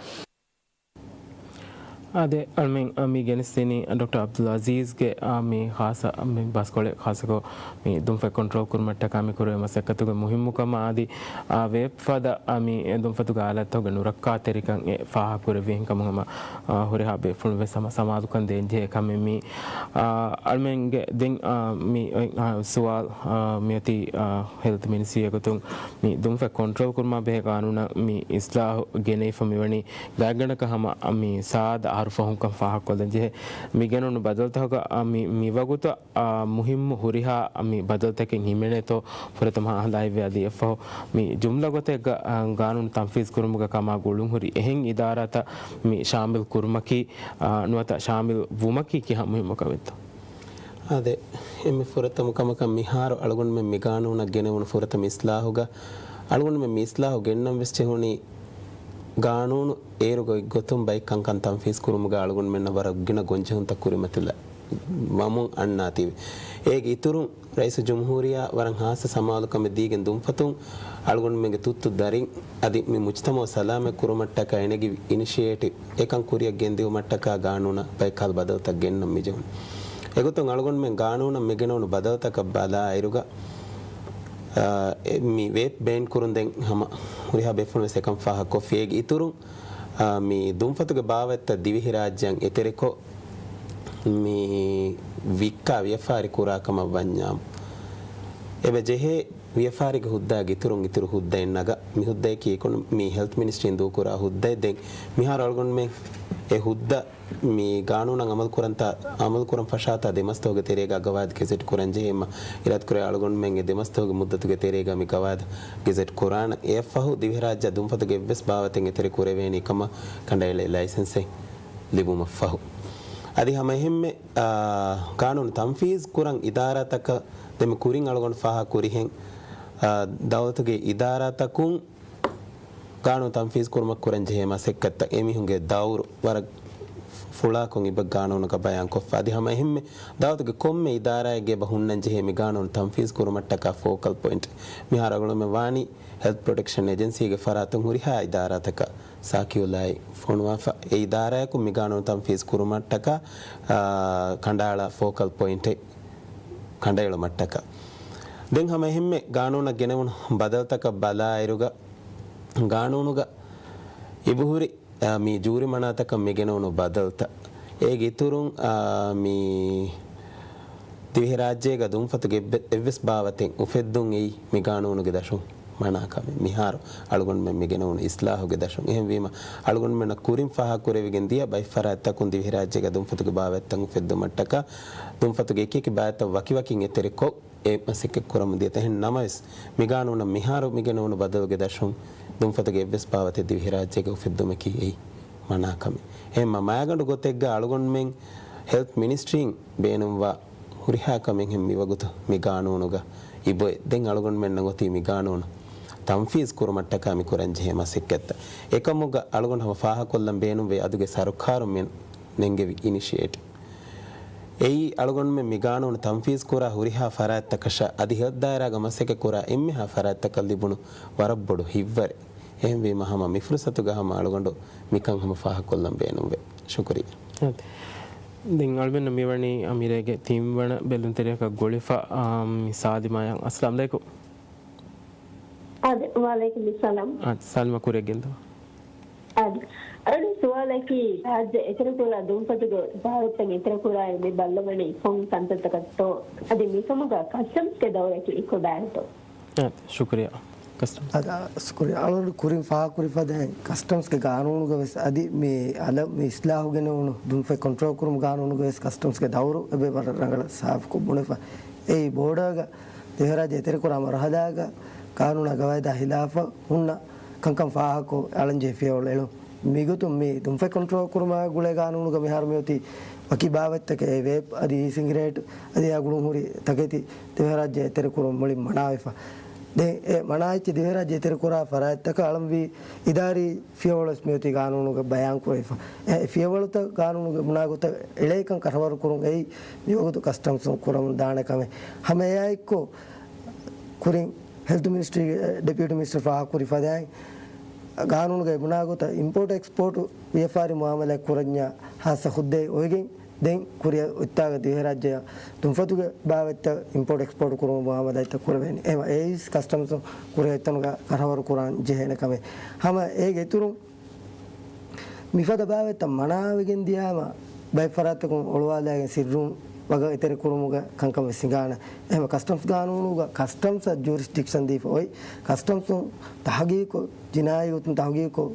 އާދެ، އަޅުމެން، އާ، މި ގެނެސްދިނީ ޑޮކްޓަރ ޢަބްދުލް ޢަޒީޒްގެ، އާ، މި ޚާއްޞަ، މި ބަސްކޮޅެއް ޚާއްޞަކޮށް މި ދުންފަތް ކޮންޓްރޯލް ކުރުމަށްޓަކާ މި ކުރެވޭ މަސައްކަތުގެ މުހިއްމުކަމާ އަދި، އާ، ވޭޕް ފަދަ، އާ، މި ދުންފަތުގެ އާލާތްތަކުގެ ނުރައްކާތެރިކަން އެ ފާހަގަކުރެއްވި ހިނގަމުން ހަމަ، އާ، ހުރިހާ ބޭފުޅުން ވެސް ހަމަ ސަމާލުކަން ދޭންޖެހޭ ކަމެއް މީ. އާ، އަޅުމެންގެ ދެން، އާ، މި، އާ، ސުވާލު، އާ، މިއޮތީ، އާ، ހެލްތު މިނިސްޓްރީއެއް ގޮތުން މި ދުންފަތް ކޮންޓްރޯލް ކުރުމާ ބެހޭ ގާނޫނަށް މި އިސްލާހު ގެނެވިފަ މިވަނީ ގާތްގަނޑަކަށް ހަމަ މި ސާދަ އަހަރު ފަހުންކަން ފާހަގަކޮށްލަން ޖެހޭ. މި ގެނުނު ބަދަލުތަކުގަ މި، މިވަގުތު މުހިއްމު ހުރިހާ މި ބަދަލުތަކެއް ހިމެނޭތޯ ފުރަތަމަ އަހަން ލާހިއްވޭ. އަދި އެއަށްފަހު މި ޖުމްލަ ގޮތެއްގަ، އާ، ގާނޫނު ތަންފީޒް ކުރުމުގަ ކަމާ ގުޅުންހުރި އެހެން އިދާރާތައް މި ޝާމިލް ކުރުމަކީ، އާ، ނުވަތަ ޝާމިލް ވުމަކީ ކިހާ މުހިއްމު ކަމެއްތޯ؟ އާދެ، އެންމެ ފުރަތަމަ ކަމަކަށް މިހާރު އަޅުގަނޑުމެން މި ގާނޫނަށް ގެނެވުނު ފުރަތަމަ އިސްލާހުގަ، އަޅުގަނޑުމެން މި އިސްލާހު ގެންނަން ވެސް ޖެހުނީ ގާނޫނު އޭރު ގޮތްގޮތުން ބައެއް ކަންކަން ތަންފީޒް ކުރުމުގަ އަޅުގަނޑުމެންނަށް ވަރަށް ގިނަ ގޮންޖެހުންތައް ކުރިމަތިލަ-، ވަމުން އަންނާތީވެ. އޭގެ އިތުރުން ރައީސުލްޖުމްހޫރިއްޔާ ވަރަށް ހާއްސަ ސަމާލުކަމެއް ދީގެން ދުންފަތުން އަޅުގަނޑުމެންގެ ތުއްތު ދަރިން އަދި މި މުޖްތަމަޢު ސަލާމަތް ކުރުމަށްޓަކާ އެނެގި އިނިޝިއޭޓިވް އެކަން ކުރިއަށް ގެންދިއުމަށްޓަކާ ގާނޫނަށް ބައެއްކަހަލަ ބަދަލުތައް ގެންނަން މިޖެހުނު. އެގޮތުން އަޅުގަނޑުމެން ގާނޫނަށް މިގެނެވުނު ބަދަލުތަކަށް ބަލާއިރުގަ، އާ، އެ، މި ވޭޕް ބޭން ކުރުން ދެން ހަމަ ހުރިހާ ބޭފުޅުން ވެސް އެކަން ފާހަގަކޮށްފި. އޭގެ އިތުރުން، އާ، މި ދުންފަތުގެ ބާވަތްތައް ދިވެހިރާއްޖެއަށް އެތެރެކޮށް، މި ވިއްކާ ވިޔަފާރި ކުރާ ކަމަށް ވަންޏާމު، އެބަ ޖެހޭ ވިޔަފާރިގެ ހުއްދާގެ އިތުރުން އިތުރު ހުއްދައެއް ނަގާ، މި ހުއްދައަކީ އެކޮނޮ-، މި ހެލްތް މިނިސްޓްރީން ދޫކުރާ ހުއްދައެއް. ދެން މިހާރު އަޅުގަނޑުމެން އެ ހުއްދަ މި ގާނޫނަށް އަމަލު ކުރަންތާ، އަމަލު ކުރަން ފަށާތާ ދެ މަސް ދުވަހުގެ ތެރޭގަ ގަވާއިދު ގެޒެޓް ކުރަން ޖެހޭ. އެމަ އިރާދަކުރޭ އަޅުގަނޑުމެން އެ ދެ މަސް ދުވަހުގެ މުއްދަތުގެ ތެރޭގަ މި ގަވާއިދު ގެޒެޓް ކުރާނަން. އެއަށްފަހު ދިވެހިރާއްޖެއަށް ދުންފަތުގެ އެއްވެސް ބާވަތެއް އެތެރެ ކުރެވޭނީ ކަމަށް ކަނޑައެޅޭ ލައިސެންސެއް ލިބުމަށްފަހު. އަދި ހަމަ އެހެންމެ، އާ، ގާނޫނު ތަންފީޒު ކުރަން އިދާރާތަކަށް ދެން މި ކުރިން އަޅުގަނޑު ފާހަގަ ކުރިހެން، އާ، ދައުލަތުގެ އިދާރާތަކުން ގާނޫނު ތަންފީޒު ކުރުމަށް ކުރަން ޖެހޭ މަސައްކަތްތައް އެމީހުންގެ ދައުރު ވަރަށް ފުޅާކޮށް އިބަ ގާނޫނުގަ ބަޔާންކޮށްފަ. އަދި ހަމަ އެހެންމެ ދައުލަތުގެ ކޮންމެ އިދާރާއެއްގެ އެބަ ހުންނަން ޖެހޭ މި ގާނޫނު ތަންފީޒު ކުރުމަށްޓަކާ ފޯކަލް ޕޮއިންޓް. މިހާރު އަޅުގަނޑުމެން ވާނީ ހެލްތް ޕްރޮޓެކްޝަން އެޖެންސީގެ ފަރާތުން ހުރިހާ އިދާރާތަކަށް ސާކިއުލާއި ފޮނުވާފަ. އެ އިދާރާއަކުން މި ގާނޫނު ތަންފީޒު ކުރުމަށްޓަކާ، އާ، ކަނޑައަޅާ ފޯކަލް ޕޮއިންޓެއް ކަނޑައެޅުމަށްޓަކާ. ދެން ހަމަ އެހެންމެ ގާނޫނަށް ގެނެވުނު ބަދަލުތަކަށް ބަލާއިރުގަ، ގާނޫނުގަ އިބުހުރި، އާ، މި ޖޫރިމަނާތަކަށް މި ގެނެވުނު ބަދަލުތައް. އޭގެ އިތުރުން، އާ، މި ދިވެހިރާއްޖޭގަ ދުންފަތުގެ އެއްވެ-، އެއްވެސް ބާވަތެއް އުފެއްދުން އެއީ މި ގާނޫނުގެ ދަށުން މަނާ ކަމެއް. މިހާރު އަޅުގަނޑުމެން މި ގެނެވުނު އިސްލާހުގެ ދަށުން. އެހެންވީމަ، އަޅުގަނޑުމެންނަށް ކުރިން ފާހަގަކުރެވިގެން ދިޔަ ބައެއް ފަރާތްތަކުން ދިވެހިރާއްޖޭގަ ދުންފަތުގެ ބާވަތްތައް އުފެއްދުމަށްޓަކާ، ދުންފަތުގެ އެކިއެކި ބާވަތްތައް ވަކިވަކިން އެތެރެކޮށް، އެ މަސައްކަތް ކުރަމުން ދިޔަތަ. އެހެން ނަމަވެސް، މި ގާނޫނަށް މިހާރު މި ގެނެވުނު ބަދަލުގެ ދަށުން ދުންފަތުގެ އެއްވެސް ބާވަތެއް ދިވެހިރާއްޖޭގަ އުފެއްދުމަކީ އެއީ މަނާ ކަމެއް. އެހެންމަ މައިގަނޑު ގޮތެއްގަ އަޅުގަނޑުމެން ހެލްތް މިނިސްޓްރީން ބޭނުންވާ ހުރިހާ ކަމެއްހެން މިވަގުތު މި ގާނޫނުގަ އިބޮއެ. ދެން އަޅުގަނޑުމެންނަށް އޮތީ މި ގާނޫނު ތަންފީޒު ކުރުމަށްޓަކާ މި ކުރަން ޖެހޭ މަސައްކަތްތައް. އެކަމުގަ އަޅުގަނޑު ހަމަ ފާހަކޮށްލަން ބޭނުންވޭ އަދުގެ ސަރުކާރުން މި ނެންގެވި އިނިޝިއޭޓިވް. އެއީ އަޅުގަނޑުމެން މި ގާނޫނު ތަންފީޒު ކުރާ ހުރިހާ ފަރާތްތަކަށާ އަދި ހެލްތް ދާއިރާގަ މަސައްކަތް ކުރާ އެންމެހާ ފަރާތްތަކަށް ލިބުނު ވަރަށް ބޮޑު ހިތްވަރެއް. އެހެންވީމަ ހަމަ މި ފުރުސަތުގަ ހަމަ އަޅުގަނޑު މިކަން ހަމަ ފާހަގަކޮށްލަން ބޭނުންވޭ. ޝުކުރިއްޔާ. ދެން އަޅުގަނޑަށް މިވަނީ އަމިރޭގެ ތިންވަނަ ބެލުންތެރިޔަކަށް ގުޅިފަ، އާ، މި ސާލިމާއަށް. އައްސަލާމް އަލައިކުމް. އާދެ، ވަޢަލައިކުމުއްސަލާމް. އާދެ، ސާލިމާ ކުރިއަށް ގެންދަވާ. އާދެ، އަޅުގަނޑު ސުވާލަކީ، ރާއްޖެ އެތެރެކުރާ ދުންފަތުގެ ބާވަތްތައް އެތެރެކުރާއި މި ބައްލަވަނީ ކޮން ކަންތައްތަކަށްތޯ؟ އަދި މިކަމުގަ ކަސްޓަމްސްގެ ދައުރަކީ ކޮބާތޯ؟ އާދެ، ޝުކުރިއްޔާ. ކަސްޓަމްސް. އާދެ، ޝުކުރިއްޔާ. އަޅުގަނޑު ކުރިން ފާހަގަކުރި ފަދައިން ކަސްޓަމްސްގެ ގާނޫނުގަ ވެސް އަދި މި އަލަށް މި އިސްލާހު ގެނެވުނު ދުންފަތް ކޮންޓްރޯލް ކުރުމުގެ ގާނޫނުގަ ވެސް ކަސްޓަމްސްގެ ދައުރު އެބަ ވަރަށް ރަނގަޅަށް ސާފުކޮށް ބުނެފަ. އެއީ ބޯޑަރގަ ދިވެހިރާއްޖެ އެތެރެކުރާ މަރުހަލާގަ ގާނޫނާ ގަވާއިދާ ހިލާފަށް ހުންނަ ކަންކަން ފާހަގަކޮށް އަޅަންޖެހި ފިޔަވަޅު އެޅުން. މިގޮތުން މި ދުންފަތް ކޮންޓްރޯލް ކުރުމާ ގުޅޭ ގާނޫނުގަ މިހާރު މިއޮތީ ވަކި ބާވަތްތަކެއް، އެ ވޭޕް އަދި އީ ސިނގިރޭޓް އަދި އެއާ ގުޅުން ހުރި ތަކެތި ދިވެހިރާއްޖެ އެތެރެކުރުން މުޅިން މަނާވެފަ. ދެން އެ މަނާވެއްޖެ ދިވެހިރާއްޖެ އެތެރެކުރާ ފަރާތްތަކަށް އަޅަންވީ އިދާރީ ފިޔަވަޅުވެސް މިއޮތީ ގާނޫނުގަ ބަޔާންކުރެވިފަ. އެ ފިޔަވަޅުތައް ގާނޫނުގެ ބުނާގޮތަށް އެޅޭކަން ކަށަވަރުކުރުން އެއީ މިވަގުތު ކަސްޓަމްސުން ކުރަމުން ދާނެ ކަމެއް. ހަމަ އެއާއެއްކޮށް، ކުރިން ހެލްތު މިނިސްޓްރީގެ ޑެޕިއުޓީ މިނިސްޓަރ ފާހަގަކުރި ފަދައިން، ގާނޫނުގައި ބުނާގޮތަށް އިމްޕޯޓް އެކްސްޕޯޓް ވިޔަފާރި މުއާމަލާތް ކުރަންޏާ ހާއްސަ ހުއްދައެއް އޮވެގެން، ދެން ކުރިއަށް އޮތްތާގަ ދިވެހިރާއްޖެއަށް ދުންފަތުގެ ބާވަތްތައް އިމްޕޯޓް އެކްސްޕޯޓް ކުރުމަށް މުއާމަލާތްތައް ކުރެވޭނެ. އެހެން އެއީސް ކަސްޓަމްސް ކުރިއަށް އޮތްތަނުގަ ކަށަވަރު ކުރާން ޖެހޭނެ ކަމެއް. ހަމަ އޭގެ އިތުރުން މިފަދަ ބާވަތްތައް މަނާވެގެން ދިޔާމަ، ބައެއް ފަރާތްތަކުން އޮޅުވާލައިގެން ސިއްރުން ވަގަށް އެތެރެކުރުމުގެ ކަންކަމެއް ހިނގާނެ. އެހެންވެ، ކަސްޓަމްސް ގާނޫނުގަ ކަސްޓަމްސްއަށް ޖޫރިސްޑިކްޝަން ދީފަ އޮތް، ކަސްޓަމްސުން ތަހުގީގުކޮށް، ޖިނާއީ ގޮތުން ތަހުގީގުކޮށް،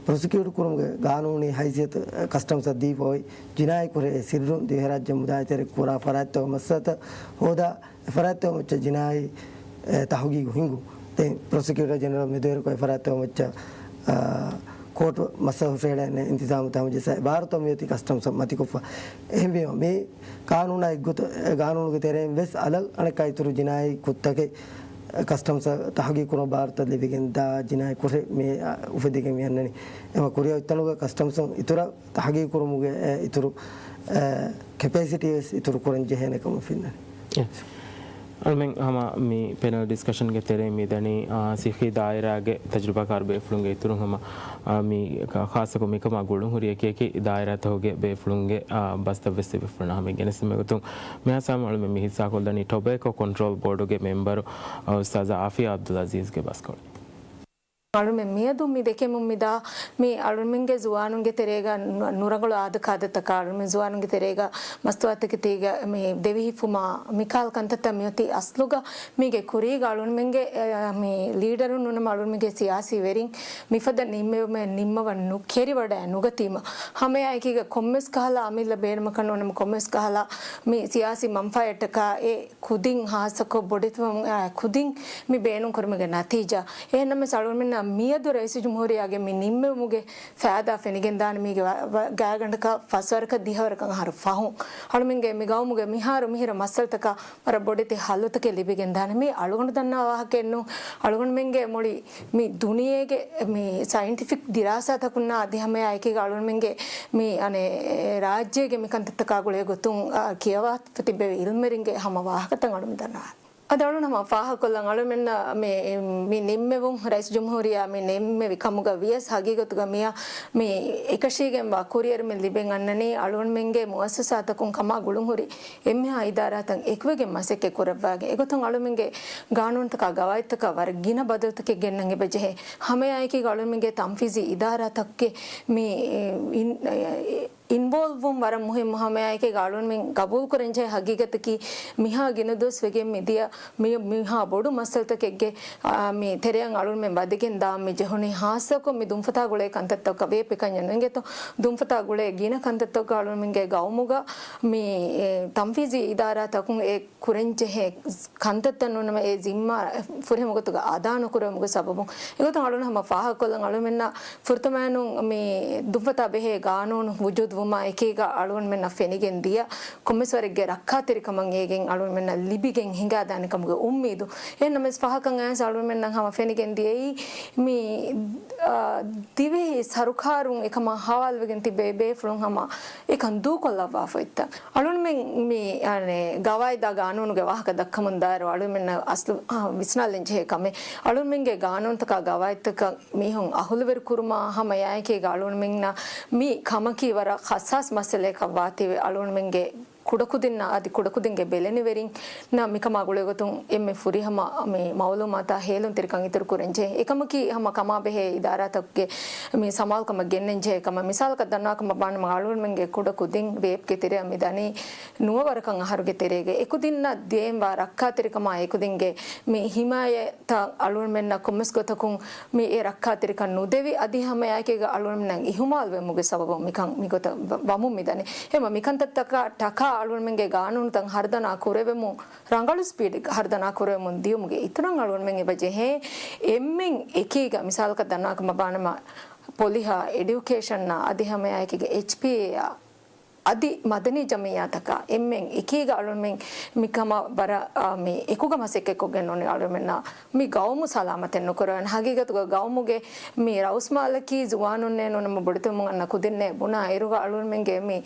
ޕްރޮސިކިއުޓް ކުރުމުގެ ގާނޫނީ ހައިސިއްޔަތު ކަސްޓަމްސަށް ދީފަ އޮތް، ޖިނާއީ ކުރެ އެ ސިއްރުން ދިވެހިރާއްޖެ މުދާ އެތެރެކުރާ ފަރާތްތަކުގެ މައްސަލަތައް ހޯދާ، އެ ފަރާތްތަކުގެ މައްޗަށް ޖިނާއީ، އެ، ތަހުގީގު ހިނގު. ދެން ޕްރޮސިކިއުޓަރ ޖެނެރަލް މެދުވެރިކޮށް އެ ފަރާތްތަކުގެ މައްޗަށް، އާ، ކޯޓު މައްސަލަ ހުށަހެޅޭނެ އިންތިޒާމުތައް ހަމަޖެއްސާ އެބާރުތައް މިއޮތީ ކަސްޓަމްސަށް މަތިކޮށްފަ. އެހެންވީމަ، މި ގާނޫނާ އެއްގޮތަށް، އެ ގާނޫނުގެ ތެރެއިން ވެސް އަލަށް އަނެއްކާ އިތުރު ޖިނާއީ ކުށްތަކެއް ކަސްޓަމްސް ތަހުގީގު ކުރުމަށް ބާރުތައް ލިބިގެން ދާ ޖިނާއީ ކުށެއް މި އުފެދިގެން މި އަންނަނީ. އެމަ ކުރިއަށް އޮތްތަނުގަ ކަސްޓަމްސުން އިތުރަށް ތަހުގީގު ކުރުމުގެ އެ އިތުރު ކެޕޭސިޓީ ވެސް އިތުރު ކުރަން ޖެހޭނެ ކަމަށް ފެންނަނީ. އަޅުމެން ހަމަ މި ޕެނަލް ޑިސްކަޝަންގެ ތެރެއިން މި ދަނީ، އާ، ސިއްހީ ދާއިރާގެ ތަޖުރިބާކާރު ބޭފުޅުންގެ އިތުރުން ހަމަ، އާ، މި ޚާއްޞަކޮށް މިކަމާ ގުޅުން ހުރި އެކި އެކި ދާއިރާތަކުގެ ބޭފުޅުންގެ، އާ، ބަސްތައް ވެސް ތިބޭފުޅުންނާ ހަމަ ގެނެސްދިނުމެއް ގޮތުން މިހާ ސާމަ އަޅުމެން މި ހިއްސާކޮށްލަނީ ޓޮބޭކޯ ކޮންޓްރޯލް ބޯޑުގެ މެމްބަރު، އާ، އުސްތާޒާ އާފިޔާ ޢަބްދުލް ޢަޒީޒްގެ ބަސްކޮޅެއް. އަޅުމެން މިއަދު މި ދެކެމުން މިދާ މި އަޅުމެންގެ ޒުވާނުންގެ ތެރޭގަ ނު-، ނުރަނގަޅު އާދަކާދަތަކާ، އަޅުމެން ޒުވާނުންގެ ތެރޭގަ މަސްތުވާތަކެތީގަ މި ދެވިހިފުމާ މިކާލް ކަންތައްތައް މިއޮތީ އަސްލުގަ މީގެ ކުރީގަ އަޅުމެންގެ، އެ، މި ލީޑަރުން ނޫނަމަ އަޅުމެންގެ ސިޔާސީ ވެރިން މިފަދަ ނިންމެވުމެއް ނިންމަވަން ނުކެރިވަޑައި ނުގަތީމަ، ހަމައެކީގަ ކޮންމެސް ކަހަލަ އަމިއްލަ ބޭނުމަކަށް ނޫނަމަ ކޮންމެސް ކަހަލަ މި ސިޔާސީ މަންފާއެއްޓަކާ އެ ކުދިން ހާއްސަކޮށް ބޮޑެތިވަމުން، އާ، ކުދިން މި ބޭނުން ކުރުމުގެ ނަތީޖާ. އެހެންނަމަވެސް އަޅުގަނޑުމެންނަށް މިއަދު ރައީސުލްޖުމްހޫރިއްޔާގެ މި ނިންމެވުމުގެ ފައިދާ ފެނިގެންދާނެ މީގެ ވަ-، ވަ-، ގާތްގަނޑަކަށް ފަސްވަރަކަށް ދިހަވަރަކަށް އަހަރު ފަހުން. އަޅުމެންގެ މި ގައުމުގެ މިހާރު މިހިރަ މައްސަލަތަކަށް ވަރަށް ބޮޑެތި ހައްލުތަކެއް ލިބިގެންދާނެ. މީ އަޅުގަނޑު ދަންނަވާ ވާހަކައެއްނޫން. އަޅުގަނޑުމެންގެ މުޅި މި ދުނިޔޭގެ މި ސައިންޓިފިކް ދިރާސާތަކުންނާ އަދި ހަމައާއެކީގަ އަޅުގަނޑުމެންގެ މި އަނެއް ރާއްޖޭގެ މި ކަންތައްތަކާ ގުޅޭ ގޮތުން، އާ، ކިޔަވާ ތިއްބެވި އިލްމެރިންގެ ހަމަ ވާހަކަތައް އަޅުމެން ދަންނަވާނެ. އަދި އަޅުން ހަމަ ފާހަގަކޮށްލަން އަޅުމެންނަށް މި، މި ނިންމެވުން ރައީސުލްޖުމްހޫރިއްޔާ މި ނިންމެވި ކަމުގަ ވިޔަސް ހަގީގަތުގަ މިޔަ މި އެކަށީގެންވާ ކުރިއެރުމެއް ލިބެން އަންނަނީ އަޅުގަނޑުމެންގެ މުއައްސަސާތަކުން ކަމާ ގުޅުންހުރި އެންމެހާ އިދާރާތައް އެކުވެގެން މަސައްކަތް ކުރައްވާގެން. އެގޮތުން އަޅުމެންގެ ގާނޫނުތަކާ ގަވާއިދުތަކަށް ވަރަށް ގިނަ ބަދަލުތަކެއް ގެންނަން އެބަޖެހޭ. ހަމައެއާއެކީގަ އަޅުމެންގެ ތަންފީޒީ އިދާރާތަކުގެ މި އިން-، އިންވޯލްވްވުން ވަރަށް މުހިއްމު. ހަމައެއާއެކީގަ އަޅުގަނޑުމެން ގަބޫލުކުރަންޖެހޭ ހަގީގަތަކީ މިހާ ގިނަ ދުވަސް ވެގެން މިދިޔަ މި-، މިހާ ބޮޑު މައްސަލަތަކެއްގެ، އާ، މި ތެރެއަށް އަޅުގަނޑުމެން ވަދެގެން ދާން މި ޖެހުނީ. ހާއްސަކޮށް މި ދުންފަތާ ގުޅޭ ކަންތައްތަކަށް ވޭޕް އެކަންޏެއް ނުއިނގޭތޯ. ދުންފަތާ ގުޅޭ ގިނަ ކަންތައްތަކަށް އަޅުގަނޑުމެންގެ ގައުމުގަ މި، އެ، ތަންފީޒީ އިދާރާތަކުން އެ ކުރަންޖެހޭ ކަންތައްތައް ނޫނަމަ އެ ޒިންމާ ފުރިހަމަ ގޮތުގަ އަދާ ނުކުރެވުމުގެ ސަބަބުން. އެގޮތުން އަޅުން ހަމަ ފާހަގަކޮށްލަން އަޅުމެންނަށް ފުރަތަމައިނުން މި ދުންފަތާ ބެހޭ ގާނޫނު ވުޖޫދުވުމާ އެކީގަ އަޅުގަނޑުމެންނަށް ފެނިގެން ދިޔަ ކޮންމެސް ވަރެއްގެ ރައްކާތެރިކަމަށް އޭގެން އަޅުގަނޑުމެންނަށް ލިބިގެން ހިނގާދާނެ ކަމުގެ އުއްމީދު. އެހެންނަމަވެސް ފާހަގަކަށް އައިސް އަޅުގަނޑުމެންނަށް ހަމަ ފެނިގެން ދިޔައީ މި، އާ، ދިވެހި ސަރުކާރުން އެކަމާ ހަވާލުވެގެން ތިބޭ ބޭފުޅުން ހަމަ އެކަން ދޫކޮށްލައްވާފަ އޮތްތަން. އަޅުންމެން މި، އަނެ، ގަވާއިދާ ގާނޫނުގެ ވާހަކަ ދައްކަމުން ދާއިރު އަޅުމެންނަށް އަސްލު، އާ، ވިސްނާލަން ޖެހޭ ކަމެއް. އަޅުމެންގެ ގާނޫނުތަކާ ގަވާއިދުތަކަށް މީހުން އަހުލުވެރި ކުރުމާ ހަމަ އެއާއެކީގަ އަޅުމެންނަށް މި ކަމަކީ ވަރަށް ހައްސާސް މައްސަލައަކަށް ވާތީވެ އަޅުމެންގެ ކުޑަކުދިންނަށް އަދި ކުޑަކުދިންގެ ބެލެނިވެރިންނަށް މިކަމާ ގުޅޭގޮތުން އެންމެ ފުރިހަމަ މި މައުލޫމާތާ ހޭލުންތެރިކަން އިތުރު ކުރަންޖެހޭ. އެކަމަކީ ހަމަ ކަމާބެހޭ އިދާރާތަކުގެ މި ސަމާލުކަމަށް ގެންނަންޖެހޭ ކަމަށް. މިސާލަކަށް ދަންނަވާކަމަށް ވާނަމަ އަޅުގަނޑުމެންގެ ކުޑަކުދިން ވޭޕްގެ ތެރެއަށް މި ދަނީ ނުވަވަރަކަށް އަހަރުގެ ތެރޭގަ. އެކުދިންނަށް ދޭންވާ ރައްކާތެރިކަމާ އެކުދިންގެ މި ހިމާޔަތް ތައް އަޅުގަނޑުމެންނަށް ކޮންމެސް ގޮތަކުން މި އެ ރައްކާތެރިކަން ނުދެވި، އަދި ހަމައެއާއެކީގަ އަޅުގަނޑުމެންނަށް އިހުމާލުވެމުގެ ސަބަބުން މިކަން މިގޮތަށް ވަ-، ވަމުން މިދަނީ. އެހެންވީމަ މިކަންތައްތަކާ ޓަކާ އަޅުގަނޑުމެންގެ ގާނޫނުތައް ހަރުދަނާ ކުރެވެމުން، ރަނގަޅު ސްޕީޑެއްގަ ހަރުދަނާ ކުރެވެމުން ދިޔުމުގެ އިތުރަށް އަޅުގަނޑުމެން އެބަ ޖެހޭ އެންމެން އެކީގަ، މިސާލަކަށް ދަންނަވާކަމަށް ވާނަމަ، ޕޮލިހާ، އެޑިއުކޭޝަންއާ، އަދި ހަމައެއާއެކީގަ އެޗްޕީއޭއާ، އަދި މަދަނީ ޖަމިއްޔާތަކާ އެންމެން އެކީގަ އަޅުމެން މިކަމަށް ވަރަށް، އާ، މި އެކުގަ މަސައްކަތްކޮށްގެން އުޅެނީ އަޅުމެންނަށް މި ގައުމު ސަލާމަތެއް ނުކުރެވޭނެ. ހަގީގަތުގަ ގައުމުގެ މި ރައުސްމާލަކީ ޒުވާނުންނޭ ނޫނަމަ ބޮޑެތިވަމުން އަންނަ ކުދިންނޭ ބުނާ އިރުގަ އަޅުމެންގެ މި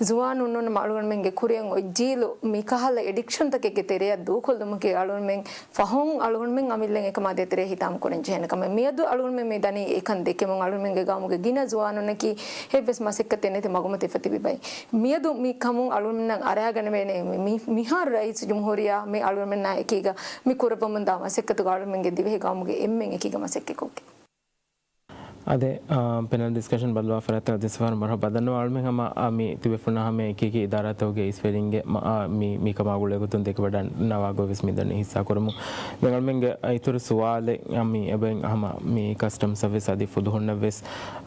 ޒުވާނުން ނޫނަމަ އަޅުމެންގެ ކުރިއަށް އޮތް ޖީލު މިކަހަލަ އެޑިކްޝަންތަކެއްގެ ތެރެއަށް ދޫކޮށްލުމަކީ އަޅުމެން ފަހުން އަޅުގަނޑުމެން އަމިއްލައަށް އެކަމާ ދޭތެރޭ ހިތާމަ ކުރަން ޖެހޭނެ ކަމެއް. މިއަދު އަޅުގަނޑުމެން މި ދަނީ އެކަން ދެކެމުން އަޅުގަނޑުމެންގެ ގައުމުގެ ގިނަ ޒުވާނުންނަކީ އެއްވެސް މަސައްކަތެއް ނެތި މަގުމަތި ފަތިބި ބައި. މިއަދު މި ކަމުން އަޅުގަނޑުމެންނަށް އަރާގަނެވޭނެ މި، މި، މިހާރު ރައީސު ޖުމްހޫރިއްޔާ މި އަޅުގަނޑުމެންނާ އެކީގަ މި ކުރައްވަމުންދާ މަސައްކަތުގަ އަޅުގަނޑުމެންގެ ދިވެހި ގައުމުގެ އެންމެން އެކީގަ މަސައްކަތްކޮށްގެން. އާދެ، އާ، ޕެނަލް ޑިސްކަޝަން ބައްލަވާ ފަރާތްތައް ދެއްވާ ފަހަރު މަރުހަބާ ދަންނަވާ އަޅުމެން ހަމަ، އާ، މި ތިބޭފުޅުންނާ ހަމަ އެކި އެކި އިދާރާތަކުގެ އިސްވެރިންގެ މަ-، އާ، މި، މިކަމާ ގުޅޭގޮތުން ދެކެވަޑައިގަންނަވާ ގޮތް ވެސް މި ދަނީ ހިއްސާކުރަމުން. ދެން އަޅުމެންގެ އިތުރު ސުވާލެއް، އާ، މި އެބައިން ހަމަ މި ކަސްޓަމްސްއަށް ވެސް އަދި ފުލުހުންނަށް ވެސް،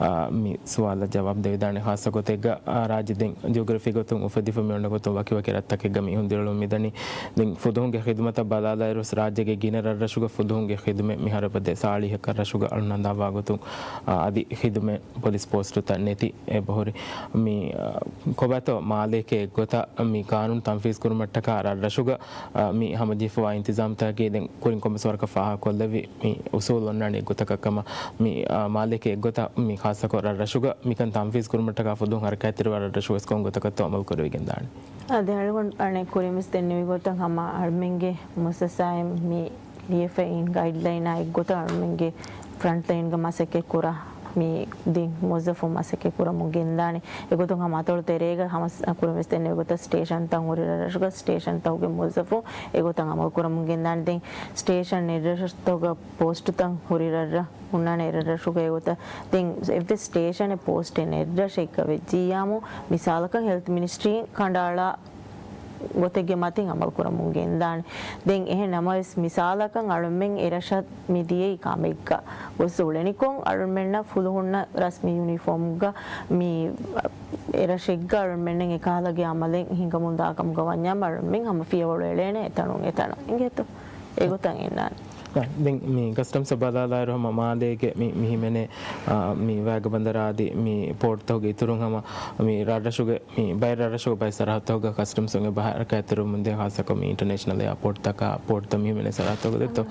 އާ، މި ސުވާލަށް ޖަވާބު ދެވިދާނެ. ޚާއްޞަ ގޮތެއްގަ، އާ، ރާއްޖެ ދެން ޖިއޮގްރަފީ ގޮތުން އުފެދިފަ މި އޮންނަ ގޮތުން ވަކިވަކި ރަށްތަކެއްގަ މީހުން ދިރިއުޅުން މިދަނީ. ދެން ފުލުހުންގެ ޚިދުމަތަށް ބަލާލާއިރު ރާއްޖޭގެ ގިނަ ރަށްރަށުގަ ފުލުހުންގެ ޚިދުމަތް މިހާރު އެބަ ދެ ސާޅީހަކަށް ރަށުގަ އަޅުން ހަނދާންވާ ގޮތުން، އާ، އަދި ޚިދުމަތް ޕޮލިސް ޕޯސްޓުތައް ނެތި އެބަހުރި. މި، އާ، ކޮބާތޯ މާލޭގެ އެއްގޮތަށް މި ގާނޫނު ތަންފީޒު ކުރުމަށްޓަކާ ރަށްރަށުގަ، އާ، މި ހަމަޖެހިފަވާ އިންތިޒާމްތަކަކީ ދެން ކުރިން ކޮންމެސް ވަރަކަށް ފާހަގަކޮށްލެއްވި މި އުސޫލު އޮންނާނެ އެއްގޮތަކަށް ކަމަށް. މި، އާ، މާލޭގެ އެއްގޮތަށް މި ޚާއްޞަކޮށް ރަށްރަށުގަ މިކަން ތަންފީޒު ކުރުމަށްޓަކާ ފުލުހުން ހަރަކާތްތެރިވާ ރަށްރަށު ވެސް ކޮން ގޮތަކަށްތޯ އަމަލު ކުރެވިގެންދާނެ. އާ، ދެ އަޅުގަނޑު އަނެއް ކުރިން ވެސް ދެންނެވި ގޮތަށް ހަމަ އަޅުމެންގެ މުއައްސަސާއިން މި ލިޔެފައި އިން ގައިޑްލައިނާ އެއްގޮތަށް އަޅުމެންގެ ފްރަންޓްލައިންގަ މަސައްކަތްކުރާ މި ދިން މުވައްޒަފުން މަސައްކަތްކުރަމުން ގެންދާނެ. އެގޮތުން ހަމަ އަތޮޅު ތެރޭގަ ހަމަ ކުރިން ވެސް ދެންނެވި ގޮތަށް ސްޓޭޝަންތައް ހުރި ރަށްރަށުގަ ސްޓޭޝަންތަކުގެ މުވައްޒަފުން އެގޮތަށް އަމަލުކުރަމުން ގެންދާނެ. ދެން ސްޓޭޝަން އެއްރަށްރަށްތަކުގަ ޕޯސްޓުތައް ހުރި ރަށްރަށް ހުންނާނެ އެއްރަށްރަށުގަ އެގޮތަށް. ދެން އެއްވެސް ސްޓޭޝަނެއް ޕޯސްޓެއް ނެތް ރަށެއްގަ ވެއްޖިއްޔާމު މިސާލަކަށް ހެލްތް މިނިސްޓްރީން ކަނޑައަޅާ ގޮތެއްގެ މަތިން އަމަލުކުރަމުން ގެންދާނެ. ދެން އެހެން ނަމަވެސް މިސާލަކަށް އަޅުމެން އެރަށަށް މި ދިޔައީ ކަމެއްގަ ގޮސް އުޅެނިކޮށް އަޅުމެންނަށް ފުލުހުންނަށް ރަސްމީ ޔުނީފޯމްގަ މި އެރަށެއްގަ އަޅުމެންނަށް އެކަހަލަގެ އަމަލެއް ހިނގަމުން ދާކަމުގަ ވަންޏާ އަޅުމެން ހަމަ ފިޔަވަޅު އެޅޭނެ އެތަނުން އެތަނަށް. އިނގޭތޯ؟ އެގޮތަށް އިންނާނެ. ދެން މި ކަސްޓަމްސް ބަލާލާއިރު ހަމަ މާލޭގެ މި، މި ހިމެނޭ، އާ، މި ވާގަބަނދަރާ އަދި މި ޕޯޓްތަކުގެ އިތުރުން ހަމަ މި ރަށްރަށުގެ މި ބައެއް ރަށްރަށުގެ ބައެއް ސަރަހައްދުތަކުގަ ކަސްޓަމްސް އެބަ ހަރަކާތްތެރިވަމުންދޭ ޚާއްޞަކޮށް މި އިންޓަރނޭޝަނަލް އެއާޕޯޓްތަކާ ޕޯޓްތައް މި ހިމެނޭ ސަރަހައްދުތަކުގަ ދެއްތޯ.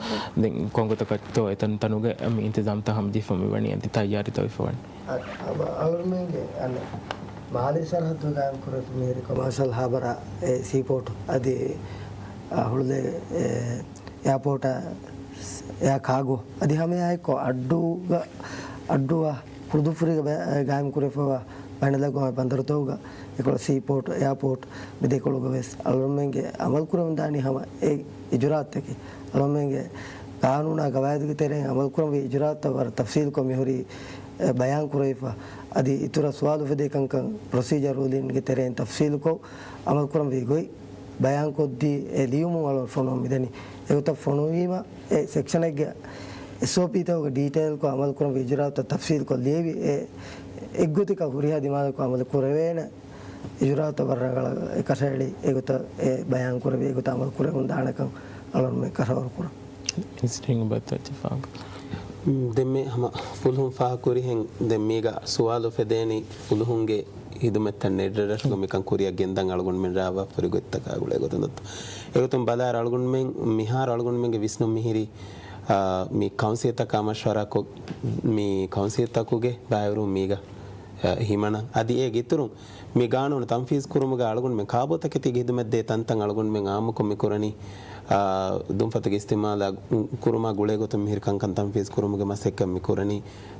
ދެން ކޮންގޮތަކަށްތޯ އެތަންތަނުގެ މި އިންތިޒާމްތައް ހަމަޖެހިފަ މިވަނީ އަދި ތައްޔާރީތައް އޮތްފަވަނީ. އަ-، އަ-، އަޅުމެންގެ އަނެއް މާލޭ ސަރަހައްދު ގާއިމް ކުރެފި މިހިރީ ކޮމާޝަލް ހާބަރ އެ ސީޕޯޓް އަދި، އަ، ހުޅުލޭ އެ އެއާޕޯޓާ އެއާ ކާގޯ އަދި ހަމައެއާއެއްކޮށް އައްޑޫގަ، އައްޑޫއާ ކުޅުދުއްފުރީގަ ބަ-، ގާއިމް ކުރެފަވާ ބައިނަލްއަގުވާމީ ބަނދަރުތަކުގަ އެކޮޅަށް ސީޕޯޓް، އެއާޕޯޓް މި ދެކޮޅުގަ ވެސް އަޅުމެންގެ އަމަލު ކުރަމުންދާނީ ހަމަ އެ އިޖުރާއަތްތަކެއް. އަޅުމެންގެ ގާނޫނާ ގަވާއިދުގެ ތެރެއިން އަމަލު ކުރަންވީ އިޖުރާއަތްތައް ވަރަށް ތަފްސީލުކޮށް މިހުރީ، އެ، ބަޔާން ކުރެވިފަ. އަދި އިތުރަށް ސުވާލު އުފެދޭ ކަންކަން ޕްރޮސީޖަރ ރޫލިންގެ ތެރެއިން ތަފްސީލުކޮށް އަމަލު ކުރަންވީ ގޮތް ބަޔާންކޮށްދީ އެ ލިޔުމުން އަޅުގަނޑު ފޮނުވަން މިދަނީ. އެގޮތަށް ފޮނުވީމަ އެ ސެކްޝަނެއްގެ އެސްއޯޕީތަކުގެ ޑީޓެއިލްކޮށް އަމަލުކުރަންވީ އިޖުރާއަތްތައް ތަފްސީލްކޮށް ލިޔެވި އެ އެއްގޮތަކަށް ހުރިހާ ދިމާލަކު އަމަލު ކުރެވޭނެ އިޖުރާއަތްތައް ވަރަށް ރަނގަޅަށް އެކަށައެޅި އެގޮތަށް އެ ބަޔާން ކުރެވި އެގޮތަށް އަމަލު ކުރެވެމުން ދާނެކަން އަޅުގަނޑުމެން ކަށަވަރު ކުރަން. މިނިސްޓްރީން އޮބައްތަ އިއްތިފާގު. ދެންމެ ހަމަ ފުލުހުން ފާހަގަކުރިހެން ދެން މީގަ ސުވާލު އުފެދޭނީ ފުލުހުންގެ ހިދުމަތްތައް ނެތް ރަށްރަށުގަ މިކަން ކުރިއަށް ގެންދަން އަޅުގަނޑުމެން ރާވާފަ ހުރި ގޮތްތަކާ ގުޅޭ ގޮތުން ދޮއްތޯ. އެގޮތުން ބަލާއިރު އަޅުގަނޑުމެން މިހާރު އަޅުގަނޑުމެންގެ ވިސްނުން މިހިރީ، އާ، މި ކައުންސިލްތަކާ މަޝްވަރާކޮށް، މި ކައުންސިލްތަކުގެ ބައިވެރިވުން މީގަ، އާ، ހިމަނަން. އަދި އޭގެ އިތުރުން މި ގާނޫނު ތަންފީޒު ކުރުމުގަ އަޅުގަނޑުމެން ކާބޯތަކެތީގެ ހިދުމަތް ދޭ ތަންތަން އަޅުގަނޑުމެން އާއްމުކޮށް މި ކުރަނީ، އާ، ދުންފަތުގެ އިސްތިމާލާ ކުރުމާ ގުޅޭ ގޮތުން މިހިރި ކަންކަން ތަންފީޒު ކުރުމުގެ މަސައްކަތް މި ކުރަނީ،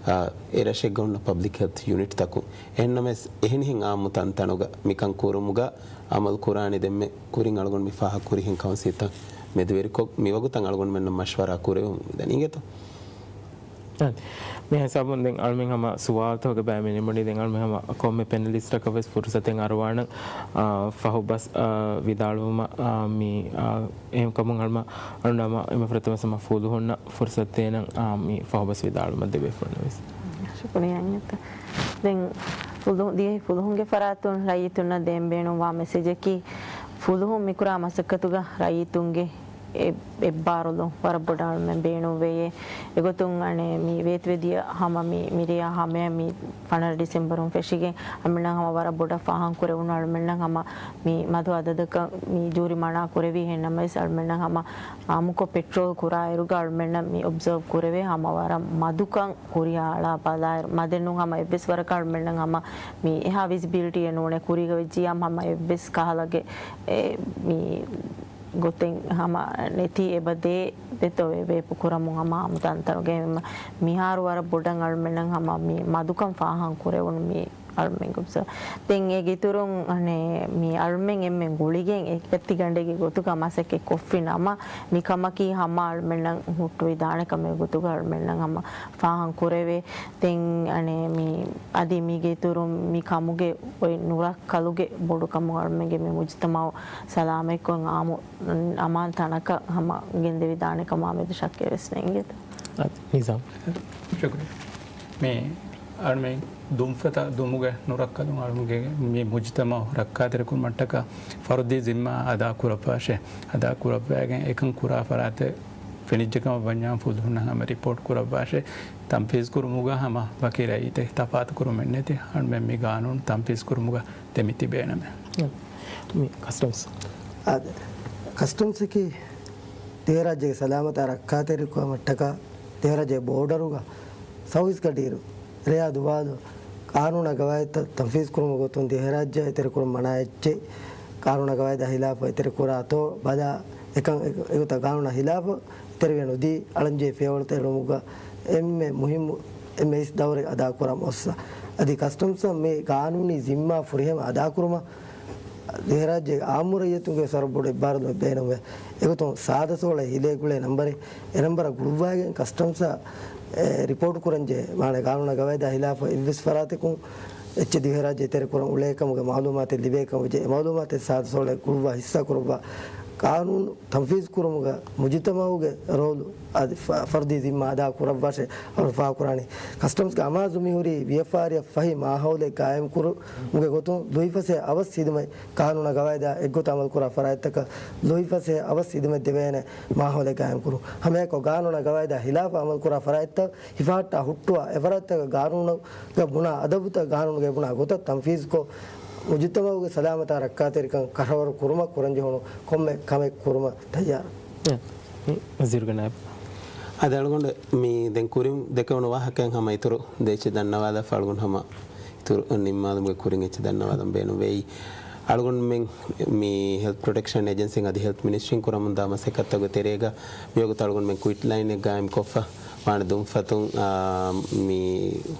އާ، އެ ރަށެއްގަ ހުންނަ ޕަބްލިކް ހެލްތް ޔުނިޓްތަކުން. އެހެންނަމަވެސް، އެހެނިހެން އާއްމު ތަންތަނުގަ މިކަން ކުރުމުގަ އަމަލު ކުރާނެ ދެންމެ ކުރިން އަޅުގަނޑު މި ފާހަގަކުރިހެން ކައުންސިލްތައް މެދުވެރިކޮށް، މިވަގުތަށް އަޅުގަނޑުމެންނަށް މަޝްވަރާ ކުރެވެމުން މިދަނީ އިނގޭތޯ. އާ، މި ހިސާބުން ދެން އަޅުމެން ހަމަ ސުވާލުތަކުގެ ބައި މި ނިމުނީ. ދެން އަޅުމެން ހަމަ ކޮންމެ ޕެނަލިސްޓަކަށް ވެސް ފުރުސަތެއް އަރުވާނަން، އާ، ފަހު ބަސް، އާ، ވިދާޅުވުމަށް، އާ، މި، އާ، އެހެންކަމުން އަޅުމަ، އަޅުނަމަ އެންމެ ފުރަތަމަ ހަމަ ފުލުހުންނަށް ފުރުސަތު ދޭނަން، އާ، މި ފަހުބަސް ވިދާޅުވުމަށް ދެބޭފުޅުންނަށް ވެސް. ޝުކުރިއްޔާ އިނގޭތަ. ދެން ފުލު-، ދިވެހި ފުލުހުންގެ ފަރާތުން ރައްޔިތުންނަށް ދޭން ބޭނުންވާ މެސެޖަކީ، ފުލުހުން މިކުރާ މަސައްކަތުގަ ރައްޔިތުންގެ އެ-، އެއްބާރުލުން ވަރަށް ބޮޑަށް އަޅުމެން ބޭނުންވެޔޭ. އެގޮތުން އަނެއް މި ވޭތުވެދިޔަ ހަމަ މި މިރޭއާ ހަމަޔަށް މި ފަނަރަ ޑިސެމްބަރުން ފެށިގެން އަޅުމެންނަށް ހަމަ ވަރަށް ބޮޑަށް ފާހަގަކުރެވުނު އަޅުމެންނަށް ހަމަ މި މަދު އަދަދަކަށް މި ޖޫރި މަނާ ކުރެވި. އެހެންނަމަވެސް އަޅުމެންނަށް ހަމަ އާއްމުކޮށް ޕެޓްރޯލް ކުރާއިރުގަ އަޅުމެންނަށް މި އޮބްޒާވް ކުރެވޭ ހަމަ ވަރަށް މަދުކަން ހުރިހާ އަޅާ ބަލާއިރު މަދެއްނޫން ހަމަ އެއްވެސް ވަރަކަށް އަޅުމެންނަށް ހަމަ މި އެހާ ވިޒިބިލިޓީއެއް ނޫނޭ. ކުރީގަ ވެއްޖިއްޔާ ހަމަ އެއްވެސް ކަހަލަގެ އެ، މި ގޮތެއް ހަމަ ނެތި އެބަ ދޭ ދެތޯ ވޭ ވޭޕު ކުރަމުން ހަމަ އާއްމު ތަންތަނުގައި މިހާރު ވަރަށް ބޮޑަށް އަޅުމެންނަށް ހަމަ މި މަދުކަން ފާހަން ކުރެވުނު މި އަޅުމެން ގުބްސަ. ދެން އޭގެ އިތުރުން އަނެއް މި އަޅުމެން އެންމެން ގުޅިގެން އެ ކަތިގަނޑެއްގެ ގޮތުގަ މަސައްކަތް ކޮށްފި ނަމަ، މި ކަމަކީ ހަމަ އަޅުމެންނަށް ހުއްޓުވި ދާނެ ކަމެއް ގޮތުގަ އަޅުމެންނަށް ހަމަ ފާހަން ކުރެވޭ. ދެން އަނެއް މި އަދި މީގެ އިތުރުން މި ކަމުގެ އޮތް ނުރައްކަލުގެ ބޮޑުކަމުން އަޅުމެންގެ މި މުޖުތަމައު ސަލާމަތްކޮށް އާއްމު އަމާން ތަނަކަށް ހަމަ ގެންދެވިދާނެ ކަމާ މެދު ޝައްކެއް ވެސް ނެތް އިނގޭތަ؟ އަދި ނިޒާމް. ޝުކުރިއްޔާ. މި އަޅުމެން ދުންފަތަށް ދުމުގެ ނުރައްކަލުން އަޅުމެންގެ މި މުޖުތަމައު ރައްކާތެރިކުރުމަށްޓަކާ ފަރުދީ ޒިންމާ އަދާ ކުރައްވާށޭ. އަދާ ކުރައްވައިގެން އެކަން ކުރާ ފަރާތެއް ފެނިއްޖެކަމަށް ވަންޏާ ފުލުހުންނަށް ހަމަ ރިޕޯޓް ކުރައްވާށޭ. ތަންފީޒް ކުރުމުގަ ހަމަ ވަކި ރައްޔިތެއް ތަފާތު ކުރުމެއް ނެތި. އަންމެން މި ގާނޫނު ތަންފީޒް ކުރުމުގަ ދެމި ތިބޭނަމޭ. މި ކަސްޓަމްސް. އާދެ، ކަސްޓަމްސްއަކީ ދިވެހިރާއްޖޭގެ ސަލާމަތާ ރައްކާތެރިކުރުމަށްޓަކާ ދިވެހިރާއްޖޭގެ ބޯޑަރުގަ ސައުވީސް ގަޑިއިރު ރެޔާ ދުވާލު ގާނޫނާ ގަވާއިދުތައް ތަންފީޒް ކުރުމުގެ ގޮތުން ދިވެހިރާއްޖެ އެތެރެކުރުން މަނާ އެއްޗެއް، ގާނޫނާ ގަވާއިދާ ހިލާފަށް އެތެރެކުރާތޯ ބަލާ، އެކަން އެ-، އެގޮތަށް ގާނޫނާ ހިލާފަށް އެތެރެވިޔަ ނުދީ، އަޅަންޖެހޭ ފިޔަވަޅުތައް އެޅުމުގަ އެންމެ މުހިއްމު، އެންމެ އިސް ދައުރެއް އަދާކުރަން އޮއްސަ. އަދި ކަސްޓަމްސްއަށް މި ގާނޫނީ ޒިންމާ ފުރިހަމަ އަދާކުރުމަށް ދިވެހިރާއްޖޭގެ އާއްމު ރައްޔިތުންގެ ވެސް ވަރަށް ބޮޑު އެއްބާރުލުމެއް ބޭނުންވޭ. އެގޮތުން ސާދަ ސޯޅައެއް ހިލޭ ގުޅޭ ނަންބަރެއް، އެ ނަންބަރަށް ގުޅުއްވައިގެން ކަސްޓަމްސްއަށް، އެ، ރިޕޯޓު ކުރަންޖެހޭ. މާނަ ގާނޫނާ ގަވާއިދާ ހިލާފަށް އެއްވެސް ފަރާތަކުން އެއްޗެއް ދިވެހިރާއްޖެ އެތެރެކުރަން އުޅޭކަމުގެ މައުލޫމާތެއް ލިބޭކަމަށް ވެއްޖެ. އެ މައުލޫމާތެއް ސާދަ ސޯޅައެއް ގުޅުއްވާ ހިއްސާކުރައްވާ ގާނޫނު ތަންފީޒް ކުރުމުގަ މުޖުތަމައުގެ ރޯލު އަދި ފަ-، ފަރުދީ ޒިންމާ އަދާ ކުރައްވާށޭ. އަޅުގަނޑު ފާހަގަކުރާނީ ކަސްޓަމްސްގެ އަމާޒު މިހުރީ ވިޔަފާރިއަށް ފަހި މާހައުލެއް ގާއިމްކުރުމުގެ ގޮތުން ލުއިފަސޭހަ އަވަސް ހިދުމަތް ގާނޫނާ ގަވާއިދާ އެއްގޮތަށް އަމަލުކުރާ ފަރާތްތަކަށް ލުއިފަސޭހަ އަވަސް ހިދުމަތް ދެވޭނެ މާހައުލެއް ގާއިމްކުރުން. ހަމައެކަނި ގާނޫނާ ގަވާއިދާ ހިލާފަށް އަމަލުކުރާ ފަރާތްތައް ހިފަހައްޓާ ހުއްޓުވާ އެފަރާތްތަކަށް ގާނޫނުގަ ބުނާ އަދަބުތައް ގާނޫނުގައި ބުނާ ގޮތަށް ތަންފީޒުކޮށް، މުޖުތަމައުގެ ސަލާމަތާ ރައްކާތެރިކަން ކަށަވަރު ކުރުމަށް ކުރަންޖެހުނު ކޮންމެ ކަމެއް ކުރުމަށް ތައްޔާރު. އެ، މި ވަޒީރުގެ ނާއިބު. އަދި އަޅުގަނޑު މި ދެން ކުރިން ދެކެވުނު ވާހަކައިން ހަމަ އިތުރު ދޭއްޗެއް ދަންނަވާލާފަ އަޅުގަނޑު ހަމަ އިތުރު ނިންމާލުމުގެ ކުރިން އެއްޗެއް ދަންނަވާލަން ބޭނުންވެއި. އަޅުގަނޑުމެން މި ހެލްތް ޕްރޮޓެކްޝަން އޭޖެންސީން އަދި ހެލްތް މިނިސްޓްރީން ކުރަމުންދާ މަސައްކަތްތަކުގެ ތެރޭގަ މިވަގުތު އަޅުގަނޑުމެން ކުއިޓް ލައިނެއް ގާއިމްކޮށްފަ ވާނެ ދުންފަތުން، އާ، މި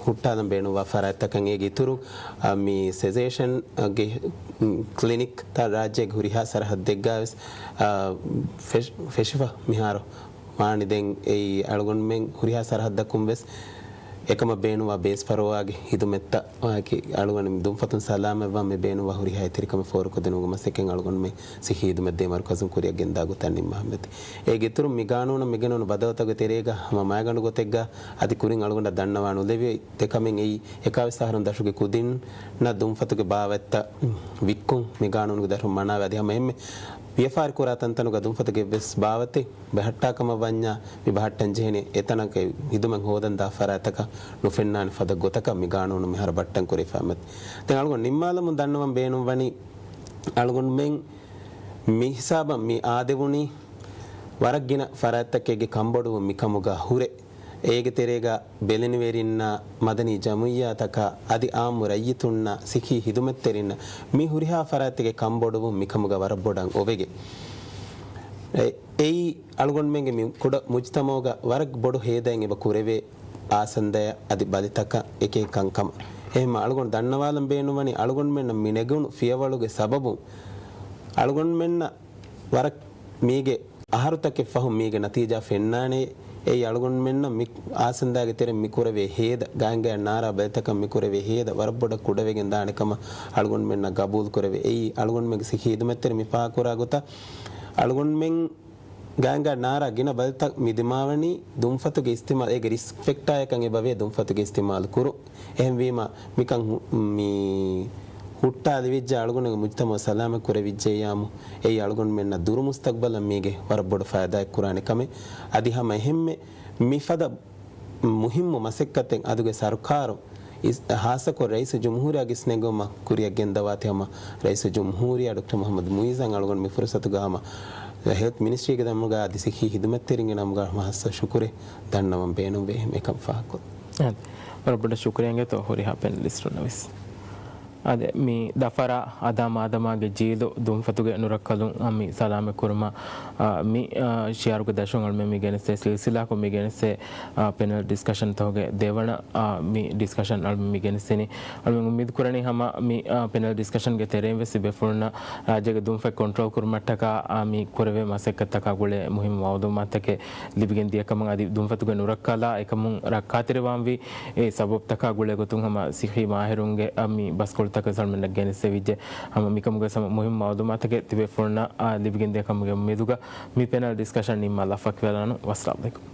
ހުއްޓާލަން ބޭނުންވާ ފަރާތްތަކަށް އޭގެ އިތުރު، އާ، މި ސެޒޭޝަންގެ ކްލިނިކްތައް ރާއްޖޭގެ ހުރިހާ ސަރަހައްދެއްގަ ވެސް، އާ، ފެށި-، ފެށިފަ މިހާރު ވާނީ. ދެން އެއީ އަޅުގަނޑުމެން ހުރިހާ ސަރަހައްދަކުން ވެސް އެކަމަށް ބޭނުންވާ ބޭސް ފަރުވާގެ ހިދުމަތްތައް ވާކި އަޅުގަނޑު ދުންފަތުން ސަލާމަތްވާން މި ބޭނުންވާ ހުރިހާ އެތެރެކަމެއް ފޯރުކޮށްދިނުމުގެ މަސައްކަތް އަޅުގަނޑުމެން ސިއްހީ ހިދުމަތްދޭ މަރުކަޒުން ކުރިއަށް ގެންދާ ގޮތަށް ނިންމާ ހަމަތި. އޭގެ އިތުރުން މި ގާނޫނަށް މިގެނުނު ބަދަލުތަކުގެ ތެރޭގަ ހަމަ މައިގަނޑު ގޮތެއްގަ އަދި ކުރިން އަޅުގަނޑަށް ދަންނަވާ ނުލެވޭ ދެކަމެއް އެއީ އެކާވީސް އަހަރުން ދަށުގެ ކުދިންނަށް ދުންފަތުގެ ބާވަތްތައް ވިއްކުން މި ގާނޫނުގެ ދަށުން މަނާވެ. އަދި ހަމަ އެހެންމެ ވިޔަފާރި ކުރާ ތަންތަނުގަ ދުންފަތުގެ އެއްވެސް ބާވަތެއް ބަހައްޓާ ކަމަށް ވަންޏާ މި ބަހައްޓަން ޖެހެނީ އެތަނަކަށް ހިދުމަތް ހޯދަން ދާ ފަރާތަކަށް ނުފެންނާނެ ފަދަ ގޮތަކަށް މި ގާނޫނު މިހާރު ބައްޓަން ކުރެވިފަ މަތި. ދެން އަޅުގަނޑު ނިންމާލަމުން ދަންނަވަން ބޭނުންވަނީ އަޅުގަނޑުމެން މި ހިސާބަށް މި އާދެވުނީ ވަރަށް ގިނަ ފަރާތްތަކެއްގެ ކަންބޮޑުވުން މިކަމުގަ ހުރެ. އޭގެ ތެރޭގަ ބެލެނިވެރިންނާ މަދަނީ ޖަމުއިއްޔާތަކާ އަދި އާއްމު ރައްޔިތުންނާ ސިއްހީ ހިދުމަތްތެރިންނަށް މި ހުރިހާ ފަރާތްތަކެއް ކަންބޮޑުވުން މިކަމުގަ ވަރަށް ބޮޑަށް އޮވެގެ. އެ-، އެއީ އަޅުގަނޑުމެންގެ މި ކުޑަ މުޖްތަމައުގަ ވަރަށް ބޮޑު ހޭދައެއް އެބަ ކުރެވޭ އާސަންދަޔަށް އަދި ބަލިތަކަށް އެކޭ ކަންކަމަށް. އެހެންމަ އަޅުގަނޑު ދަންނަވާލަން ބޭނުންވަނީ އަޅުގަނޑުމެންނަށް މި ނެގުނު ފިޔަވަޅުގެ ސަބަބުން އަޅުގަނޑުމެންނަށް ވަރަށް މީގެ އަހަރުތަކެއް ފަހުން މީގެ ނަތީޖާ ފެންނާނެ. އެއީ އަޅުގަނޑުމެންނަށް މި އާސަންދާގެ ތެރެއިން މި ކުރެވޭ ހޭދަ، ގާތްގައި ނާރާ ބަލިތަކަށް މި ކުރެވޭ ހޭދަ ވަރަށް ބޮޑަށް ކުޑަވެގެން ދާނެ ކަމަށް އަޅުގަނޑުމެންނަށް ގަބޫލު ކުރެވޭ. އެއީ އަޅުގަނޑުމެންގެ ސިއްހީ ހިދުމަތްތެރިން މި ފާހަގަކުރާ ގޮތަށް އަޅުގަނޑުމެން ގާތްގައި ނާރާ ގިނަ ބަލިތައް މި ދިމާވަނީ ދުންފަތުގެ އިސްތިމާލު، އޭގެ ރިސްކް ފެކްޓާއެއްކަން އެބަވޭ ދުންފަތުގެ އިސްތިމާލު ކުރުން. އެހެންވީމަ، މިކަން ހު-، މި ހުއްޓާލެވިއްޖެ އަޅުގަނޑުގެ މުޖްތަމައު ސަލާމަތް ކުރެވިއްޖެއްޔާމު، އެއީ އަޅުގަނޑުމެންނަށް ދުރު މުސްތަގްބަލަށް މީގެ ވަރަށް ބޮޑު ފައިދާއެއް ކުރާނެ ކަމެއް. އަދި ހަމަ އެހެންމެ މިފަދަ މުހިއްމު މަސައްކަތެއް އަދުގެ ސަރުކާރު އިސް-، ހާއްސަކޮށް ރައީސުލްޖުމްހޫރިއްޔާގެ އިސްނެގުމަށް ކުރިއަށް ގެންދަވާތީ ހަމަ ރައީސުލްޖުމްހޫރިއްޔާ ޑޮކްޓަރ މުޙައްމަދު މުޢިއްޒަށް އަޅުގަނޑު މި ފުރުޞަތުގަ ހަމަ ހެލްތް މިނިސްޓްރީގެ ނަމުގަ އަދި ސިއްހީ ހިދުމަތްތެރިންގެ ނަމުގަ ހަމަ ހާއްސަ ޝުކުރެއް ދަންނަވަން ބޭނުންވޭ އެކަން ފާހަގަކޮށް. އާދެ، ވަރަށް ބޮޑަށް ޝުކުރިއްޔާ އިނގޭތޯ ހުރިހާ ޕެނަލިސްޓުންނަށް ވެސް. އާދެ، މި ދަފަރާ އަދާ މާދަމާގެ ޖީލު ދުންފަތުގެ ނުރައްކަލުން، އާ، މި ސަލާމަތް ކުރުމަށް، އާ، މި، އާ، ޝިއާރުގެ ދަށުން އަޅުމެން މި ގެނެސްދޭ ސިލްސިލާކޮށް މި ގެނެސްދޭ، އާ، ޕެނަލް ޑިސްކަޝަންތަކުގެ ދެވަނަ، އާ، މި ޑިސްކަޝަން އަޅުމެން މި ގެނެސްދިނީ. އަޅުމެން އުއްމީދު ކުރަނީ ހަމަ މި، އާ، ޕެނަލް ޑިސްކަޝަންގެ ތެރެއިން ވެސް ބޭފުޅުންނަށް ރާއްޖޭގެ ދުންފަތް ކޮންޓްރޯލް ކުރުމަށްޓަކާ، އާ، މި ކުރެވޭ މަސައްކަތްތަކާ ގުޅޭ މުހިއްމު މައުލޫމާތުތަކެއް ލިބިގެން ދިޔަ ކަމަށް އަދި ދުންފަތުގެ ނުރައްކާލާ އެކަމުން ރައްކާތެރިވާންވީ އެ ސަބަބުތަކާ ގުޅޭ ގޮތުން ހަމަ ސިއްހީ މާހިރުންގެ، އާ، މި ބަސްކޮޅުތަކެއް އަޅުމެންނަށް ގެނެސްދެވިއްޖެ. ހަމަ މިކަމުގެ ހަމަ މުހިއްމު މައުލޫމާތުތަކެއް ތިބޭފުޅުންނަށް، އާ، ލިބިގެން ދިޔަ ކަމުގެ އުއްމީދުގަ މި ޕެނަލް ޑިސްކަޝަން ނިންމާލާ. ވަކިވެލާނު. ވައްސަލާމް ޢަލައިކުމް.